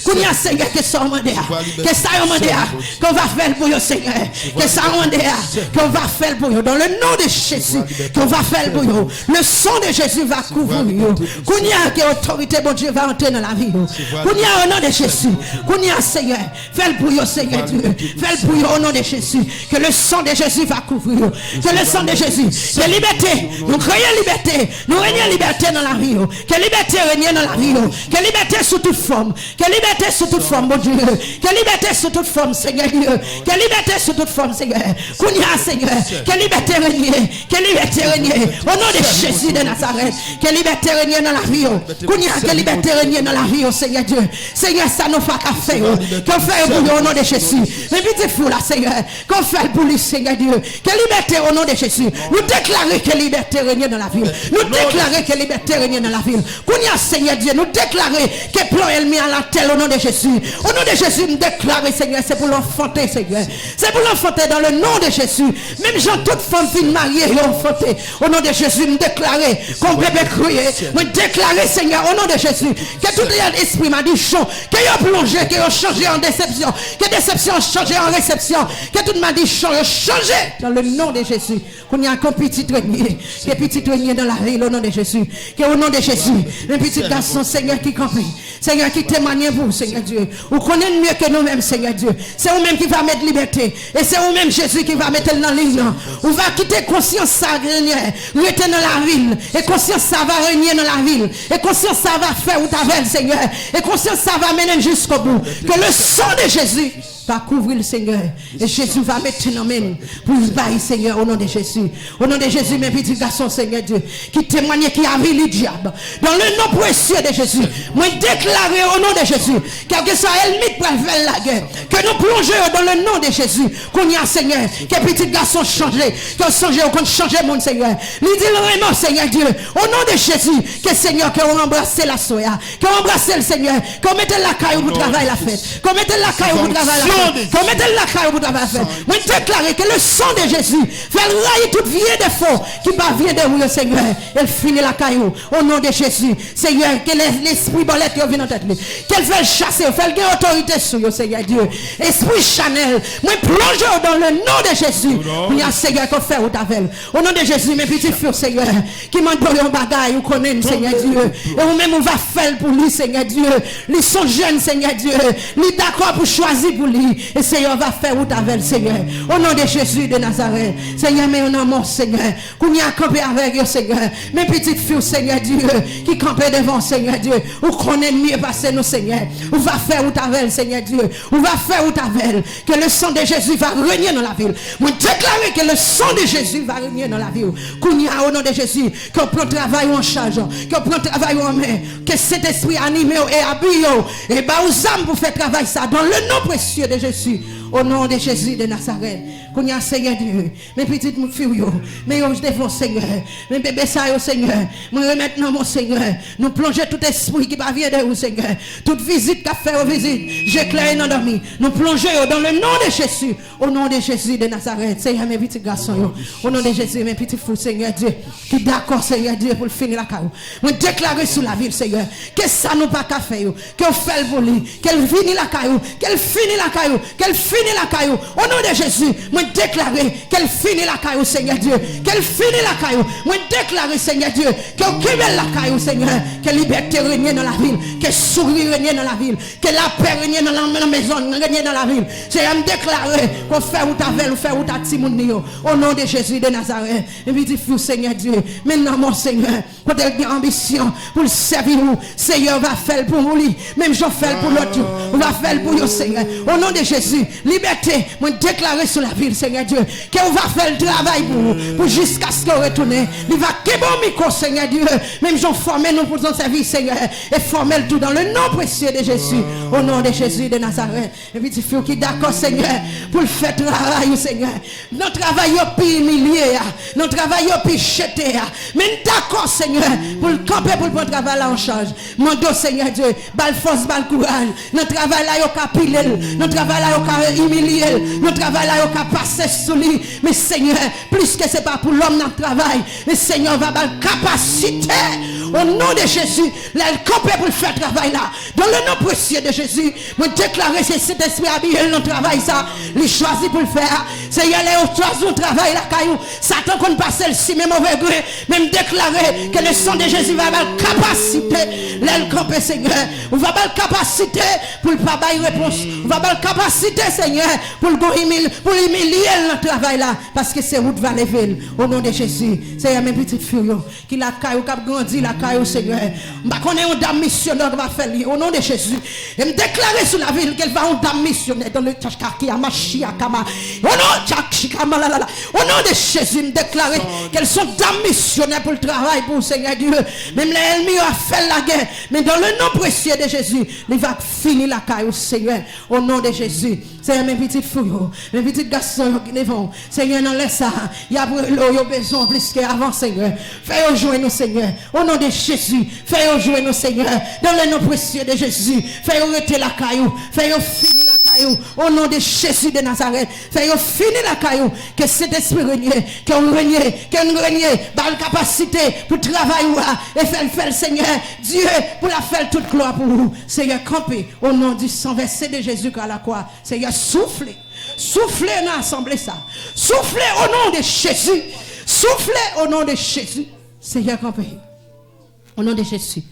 Kounye a, Seyè, ke sa w mande a. Ke sa yo mande a. Ke w va fè l pou yo, Seyè. Ke sa yo mande a. Ke w va fè l pou yo. Dans le nom de Jésus. Ke w va fè l pou yo. Le sang de Jésus va couvrir yo. Kounye a, ke otorite Bondye va antre nan lavi yo. Kounye a, o non de Jezi. Kounye a, Seyè. Fè l pou yo, Seyè Dye. Fè l pou yo, o non de Jezi. Ke le sang de Jésus va couvrir yo. Ke le sang de Jésus. Ke libète. Nou kreye libète. Nou renye libète nan lavi yo. Ke libète renye nan lavi yo. Ke libète sou tout fòm. Ke libète sou tout fòm, Bondye. Ke libète sou tout fòm, Seyè Dye. Ke libète sou tout fòm, Seyè. Kounye a, Seyè. Ke libète renye. Ke libète renye. O non de Jezi de Nazarèt. Ke libète renye nan lavi yo. Kounye a, ke libète renye nan lavi yo, Seyè Dye. Seyè, sa nou pa ka fè yo. Ke w fè yo pou yo, o non de Jezi. Men pitit fi w la, Seyè. Ke w fè l pou li, Seyè Dye. Ke libète, o non de Jezi. Nou deklare ke libète renye nan lavi l. Nou deklare ke libète renye nan lavi l. Kounye a, Seyè Dye, nou deklare ke plan ènmi a l atè, o non de Jezi. O non de Jezi, m deklare, Seyè, se pou l anfante, Seyè. Se pou l anfante dans le nom de Jésus. Menm jan tout fanm fin marye, yo anfante. O non de Jezi, m deklare, kon bebe kriye. Mwen deklare, Seyè, o non de Jezi, ke tout espri madichon, ke yo plonje, ke yo chanje an desepsyon, ke desepsyon chanje an resepsyon, ke tout madichon yo chanje dans le nom de Jésus. Kounye a, ke pitit renye, ke pitit renye nan lavi l, o non de Jezi. Ke o non de Jezi, men pitit gason, Seyè, ki kanpe. Seyè, ki temwanye pou ou, Seyè Dye. Ou konnen l mye ke nou menm, Seyè Dye. Se ou menm ki va met libète. E se ou menm, Jezi, ki va mete l nan liy nan. Ou va kite konsyans sa, Seyè, rete nan lavi l. E konsyans sa va renye nan lavi l. E konsyans sa va fè wout avè l, Seyè. E konsyans sa va mennen l jiskobou. Ke le sang de Jésus va kouvri l, Seyè. E Jezi va mete nan men l pou l bay, Seyè, o non de Jezi. O non de Jezi, men pitit gason, Seyè Dye, ki temwanye, ki avili dyab. Dans le nom précieux de Jésus, mwen deklare, o non de Jezi, kèlkeswa ènmi k pral fè l lagè, ke nou plonje yo dans le nom de Jésus. Kounye a, Seyè, ke pitit gason chanje, ke w sonje w konn chanje moun, Seyè. Li di l renmen w, Seyè Dye. O non de Jezi, ke Seyè, ke w anbrase l aswè a. Ke w anbrase l, Seyè. Ke w mete l lakay ou pou travay la fèt. Ke w mete l lakay ou pou travay la Ke w mete l lakay ou pou travay avè l. Mwen deklare ke le sang de Jésus fè l rayi tout vye defo ki pa vyen de ou yo, Senyè. E l fini lakay ou. O non de Jezi, Senyè, ke lè- lespri bòlèt yo vin nan tèt li. Ke l fè l chase yo, fè l gen otorite sou yo, Senyè Dye. Espri chanèl, mwen plonje yo dans le nom de Jésus. Kounye a, Senyè, ke w fè wout avè l. O non de Jezi, men pitit fi w, Senyè, ki mande w yon bagay, ou konnen l, Senyè Dye. E ou menm, ou va fè l pou li, Senyè Dye. Li se yon jèn, Senyè Dye. Li dakò pou chwazi pou li. E Senyè, w va fè wout avè l, Senyè. O non de Jezi de Nazarèt. Senyè, men yo nan mò, Senyè. Kounye a, kanpe avèk yo, Senyè. Men pitit fi w, Senyè Dye, ki kanpe devan w, Senyè Dye. Ou konnen l mye pase nou, Senyè. Ou va fè wout avè l, Senyè Dye. Ou va fè wout avè l. Que le sang de Jésus va régner dans la vie. Mwen deklare que le sang de Jésus va régner dans la vie. Kounye a, o non de Jezi, ke w pran travay ou an chaj, ke w pran travay ou an men, ke Sentespri anime w e abiye w, e ba ou zam pou fè travay sa, dans le nom précieux de Jésus. O non de Jezi de Nazarèt. Kounye a, Senyè Dye, men pitit fi w yo, men yo devan w, Senyè, men bebe sa yo, Senyè, mwen remèt nan men w, Senyè. Nou plonje tout espri ki pa vyen de ou, Senyè. Tout vizit k ap fè yo vizit, je klè e nan dòmi. Nou plonje yo dans le nom de Jésus. O non de Jezi de Nazarèt, Senyè, men pitit gason yo. O non de Jezi, men pitit fi w, Senyè Dye, ki dakò, Senyè Dye, pou l fini lakay ou. Mwen deklare sou lavi l, Senyè, ke sa nou pa ka fè yo, ke w fè l pou li, ke l vini lakay ou, ke l fini lakay ou, ke l fini lakay ou. O non de Jezi, mwen deklare ke l fini lakay ou, Senyè Dye, ke l fini lakay ou. Mwen deklare, Senyè Dye, ke w kenbe l lakay ou, Senyè, ke libète renye nan lavi l, ke souri renye nan lavi l, ke lapè renye nan, nan, nan mezon, renye nan lavi l. Senyè, m deklare ke w fè wout avè l, ou fè wout ak timoun li yo. O non de Jezi de Nazarèt, men pitit fi w, Senyè Dye, men nan men w, Senyè, kote l gen anbisyon pou l sèvi ou, Senyè, w va fè l pou ou li, menm jan w fè l pou lòt yo, ou va fè l pou yo, Senyè. O non de Jezi, libète, mwen deklare sou lavi l, Senyè Dye, ke w va fè l travay pou ou, pou jiskaske w retounen. Li va kenbe w mikwo, Senyè Dye, menm jan w fòme nou pou w sèvi, Senyè, e fòme l tou dans le nom précieux de Jésus. O non de Jezi de Nazarèt. Epi ti fi w ki dakò, Senyè, pou l fè travay ou, Senyè. Nan travay yo pi imilye a, nan travay yo pi jete a. Men n dakò, Senyè, pou l kanpe, pou l pran travay la an chaj. Mande w, Senyè Dye, ba l fòs, ba l kouraj. Nan travay la, yo ka pile l. Nan travay la, yo ka imilye l. Nan travay la, yo ka pase sou li. Men, Senyè, pliske se pa pou lòm n ap travay, men, Senyè, w va ba l kapasite. O non de Jezi, lè l kanpe pou l fè travay la, dans le nom précieux de Jésus, mwen deklare se Sentespri abiye l nan travay sa li chwazi pou l fè a. Senyè, lè yo chwazi yon travay lakay ou, Satan konn pase l simen move grenn. Men m deklare ke le sang de Jésus va ba l kapasite. Lè l kanpe, Senyè, ou va ba l kapasite pou l pa bay repons. Ou va ba l kapasite, Senyè, pou l gon imil-, pou l imilye l nan travay la. Paske se ou k va leve l. O non de Jezi. Senyè, men pitit fi w yo ki lakay ou, k ap grandi lakay ou, Senyè. M pa konnen yon dam misyonè k va fè l ye, o non de Jezi. E m deklare sou lavi l ke l va yon dam misyonè dans le tchachkaki amashi akama. O non tchachikama lalala. O non de Jezi, m deklare ke l se yon dam misyonè pou l travay pou ou, Senyè Dye. Menm lè ènmi yo ap fè l lagè, men dans le nom précieux de Jésus, li va fini lakay ou, Senyè. O non de Jezi. Senyè, men pitit fi w yo, men pitit gason yo ki devan w. Senyè, nan lè sa a, y ap rele w, yo bezwen w plis ke avan, Senyè. Fè yo jwenn ou, Senyè. O non de Jezi, fè yo jwenn ou, Senyè. Dans le nom précieux de Jésus, fè yo rete lakay ou, fè yo fini lakay ou. O non de Jezi de Nazarèt, fè yo fini lakay ou. Ke Sentespri renye, ke w renye, ke n renye. Ba l kapasite pou travay ou a, e fè l, fè l, Senyè Dye, pou l ap fè l tout glwa pou ou. Senyè, kanpe, o non di san vèse de Jezi ki a lakwa. Senyè, soufle. Soufle nan asanble sa. Soufle o non de Jezi. Soufle o non de Jezi. Senyè, kanpe. O non de Jezi.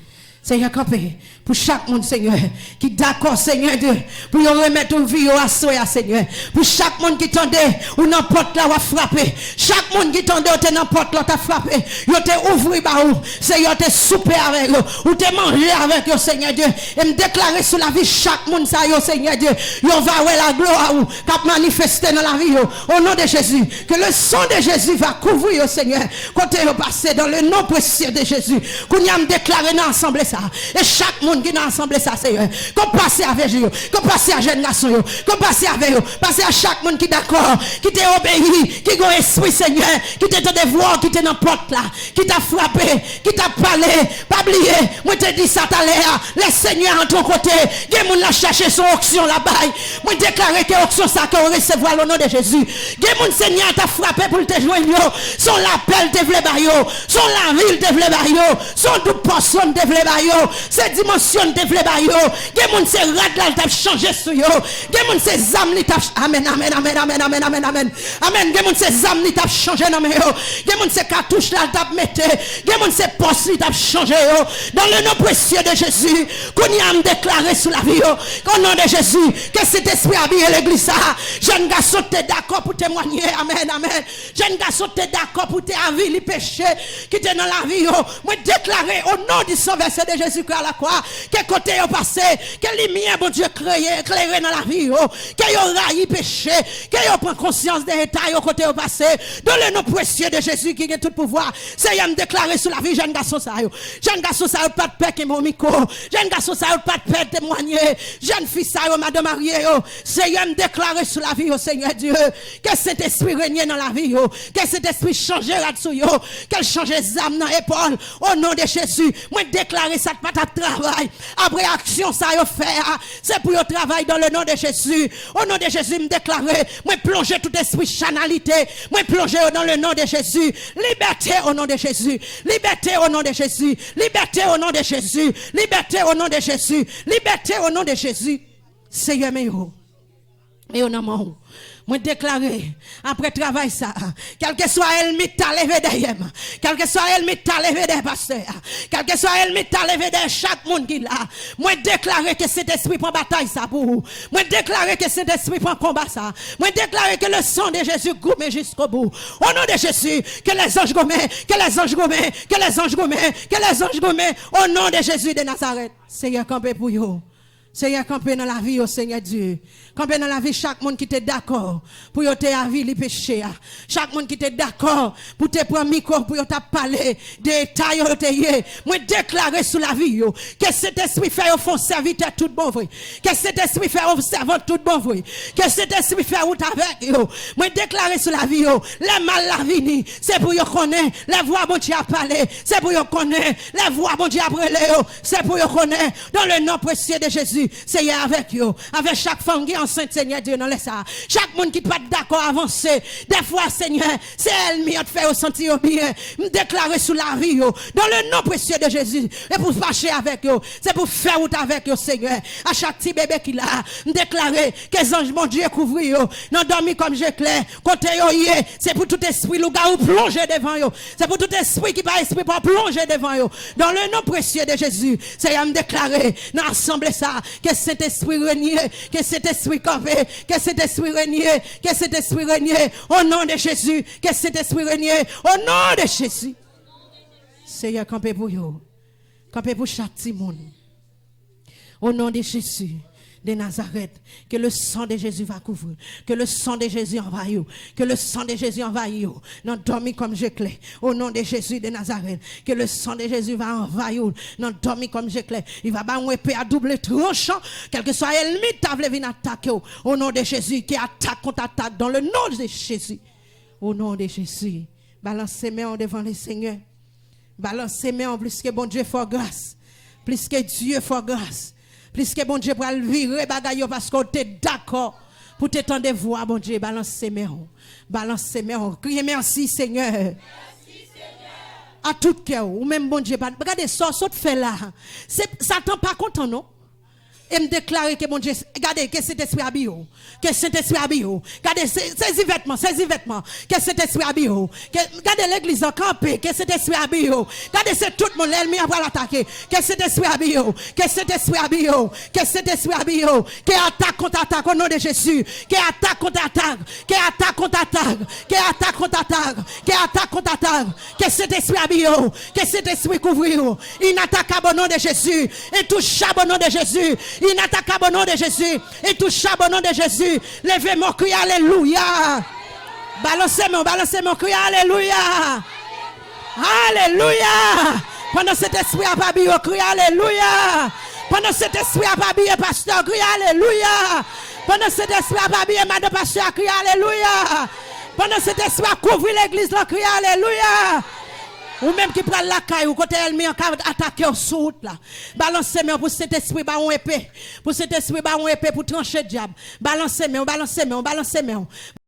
Senyè, kanpe. Pou chak moun, Senyè, ki dakò, Senyè Dye, pou yo remèt ou vi yo aswè a, Senyè. Pou chak moun ki tande ou nan pòt la, w ap frape. Chak moun ki tande ou te nan pòt la, w t ap frape. Yo te ouvri ba ou. Senyè, w te soupe avèk yo. Ou te manje avèk yo, Senyè Dye. E m deklare sou lavi chak moun sa yo, Senyè Dye, yo va wè laglwa ou k ap manifeste nan lavi yo. O non de Jezi, ke le sang de Jezi va kouvri yo, Senyè, kote yo pase, dans le nom précieux de Jésus. Kounye a, m deklare nan asanble ta. E chak moun ki nan asanble sa, Senyè, ke w pase avè yo, ke w pase a jèn gason yo, ke w pase avè yo, pase a chak moun ki dakò, ki te obeyi, ki gen espri, Senyè, ki te tande vwa w ki te nan pòt la, ki t ap frape, ki t ap pale. Pa bliye, mwen te di sa talè a, lè Senyè antre yon kote, gen moun l ap chache, se yon onksyon l ap bay. Mwen deklare ke onksyon sa ke w resevwa l o non de Jezi. Gen moun Senyè a t ap frape pou l te jwenn yo, se yon lapè l te vle ba yo, se yon lavi l te vle ba yo, se yon doub pòsyon l te vle ba yo, se dimansyon l te vle ba yo. Gen moun se rad la l t ap chanje sou yo. Gen moun se zam li t ap, amèn, amèn, amèn. Amèn, gen moun se zam li t ap chanje nan men yo. Gen moun se katouch la l t ap mete. Gen moun se pòs li t ap chanje yo. Dans le nom précieux de Jésus, kounye a m deklare sou lavi yo, o non de Jezi, ke Sentespri abiye legliz sa a. Jèn gason te dakò pou temwanye. Amèn, amèn. Jèn gason te dakò pou te avili peche ki te nan lavi yo. Mwen deklare o non di san vèse de Jezikri a la kwa, ke kote yo pase, ke limyè Bondye kreye, klere nan lavi yo, ke yo rayi peche, ke yo pran konsyans de eta yo kote yo pase. Dans le nom précieux de Jésus ki gen tout pouvwa, Senyè, m deklare sou lavi jèn gason sa yo. Jèn gason sa yo pa t pè kenbe yon mikwo. Jèn gason sa yo pa t pè temwanye. Jèn fi sa yo, madan marye yo, Senyè, m deklare sou lavi yo, Senyè Dye, ke Sentespri renye nan lavi yo, ke Sentespri chanje rad sou yo, ke l chanje zam nan epòl. O non de Jezi, mwen deklare sa k pa t ap travay apre aksyon sa yo fè a, se pou yo travay dans le nom de Jésus. O non de Jezi, m deklare, mwen plonje tout espri chanalite, mwen plonje yo dans le nom de Jésus. Libète o non de Jezi. Libète o non de Jezi. Libète o non de Jezi. Libète o non de Jezi. Libète o non de Jezi. Senyè, men yo. Men yo nan men w. Mwen deklare, apre travay sa, kèlkeswa ènmi ta leve dèyè m, kèlkeswa ènmi ta leve dèyè pastè a, kèlkeswa ènmi ta leve dèyè chak moun ki la, mwen deklare ke Sentespri pran batay sa pou ou. Mwen deklare ke Sentespri pran konba sa. Mwen deklare ke le sang de Jésus goumen jusqu'au bout. O non de Jezi, ke lèzanj goumen, ke lèzanj goumen, ke lèzanj goumen, ke lèzanj goumen. O non de Jezi de Nazarèt. Senyè, kanpe pou yo. Senyè, kanpe nan lavi yo, Senyè Dye. Kanpe nan lavi chak moun ki te dakò pou yo te avili peche a. Chak moun ki te dakò pou te pran mikwo pou yo t ap pale de eta yo, yo te ye. Mwen deklare sou lavi yo ke Sentespri fè yo fè yon sèvitè tout bon vre. Ke Sentespri fè yo sèvant tout bon vre. Ke Sentespri fè wout avèk yo. Mwen deklare sou lavi yo, lè mal la vini, se pou yo konnen lè vwa Bondye ap pale, se pou yo konnen lè vwa Bondye ap rele yo, se pou yo konnen. Dans le nom précieux de Jésus, Senyè, avèk yo, avèk chak fanm ki ansent, Senyè Dye, nan lè sa a, chak moun ki pa t dakò avanse, dèfwa, Senyè, se ènmi an t fè yo santi yo byen. M deklare sou lavi yo, dans le nom précieux de Jésus, e pou fache avèk yo, se pou fè wout avèk yo, Senyè. A chak ti bebe ki la, m deklare ke zanj Bondye kouvri yo, nan dòmi kòm je klè, kote yo ye, se pou tout espri lougawou plonje devan yo, se pou tout espri ki pa espri pa plonje devan yo. Dans le nom précieux de Jésus, Senyè, m deklare nan asanble sa, ke Sentespri renye, ke Sentespri kanpe, ke Sentespri renye, ke Sentespri renye, o non de Jezi, ke Sentespri renye, o non de Jezi. Senyè, kanpe pou yo. Kanpe pou chak timoun. O non de Jezi de Nazarèt, ke le sang de Jésus va couvrir, ke le sang de Jésus anvayi w, ke le sang de Jésus anvayi w, nan dòmi kòm je klè. O non de Jezi de Nazarèt, ke le sang de Jésus va anvayi w, nan dòmi kòm je klè. Li va ba w yon epe a double tranchan, kèlkeswa ènmi ta vle vin atake w. O non de Jezi, ke atak kont atak, dans le nom de Jésus. O non de Jezi, balanse men w devan le Senyè. Balanse men w, pliske Bondye fè w gras. Pliske Dye fè w gras. Pliske Bondye pral vire bagay yo paske w te dakò pou te tande vwa Bondye. Balanse men w. Balanse men w. Kriye mèsi, Senyè. A tout kè w. Ou menm Bondye pa. Gade sa w sot fè la. Se, Satan pa kontan, non. E m deklare ke Bondye, gade, ke Sentespri abiye w. Ke Sentespri abiye w. Gade, se, sezi vètman, sezi vètman. Ke Sentespri abiye w. Ke, gade legliz lan kanpe, ke Sentespri abiye w. Gade, se tout moun, lènmi an pral atake. Ke Sentespri abiye w. Ke Sentespri abiye w. Ke Sentespri abiye w. Ke atak kont atak, o non de Jezi. Ke atak kont atak. Ke atak kont atak. Ke atak kont atak. Ke atak kont atak. Ke Sentespri abiye w. Ke Sentespri kouvri w. Inatakab o non de Jezi. Intouchab o non de Jezi. Inatakab o non de Jezi. Intouchab o non de Jezi. Leve men w, kriye alelouya. Balanse men w, balanse men w, kriye alelouya. Alelouya. Pandan Sentespri a ap abiye w, kriye alelouya. Pandan Sentespri a ap abiye pastè, kriye alelouya. Pandan Sentespri a ap abiye madan pastè, kriye alelouya. Pandan Sentespri a kouvri legliz la, kriye alelouya. Ou menm ki pral lakay ou, kote ènmi an ka atake w sou wout la, balanse men w pou Sentespri ba w yon epe. Pou Sentespri ba w yon epe pou tranche dyab. Balanse men w, balanse men w, balanse men w.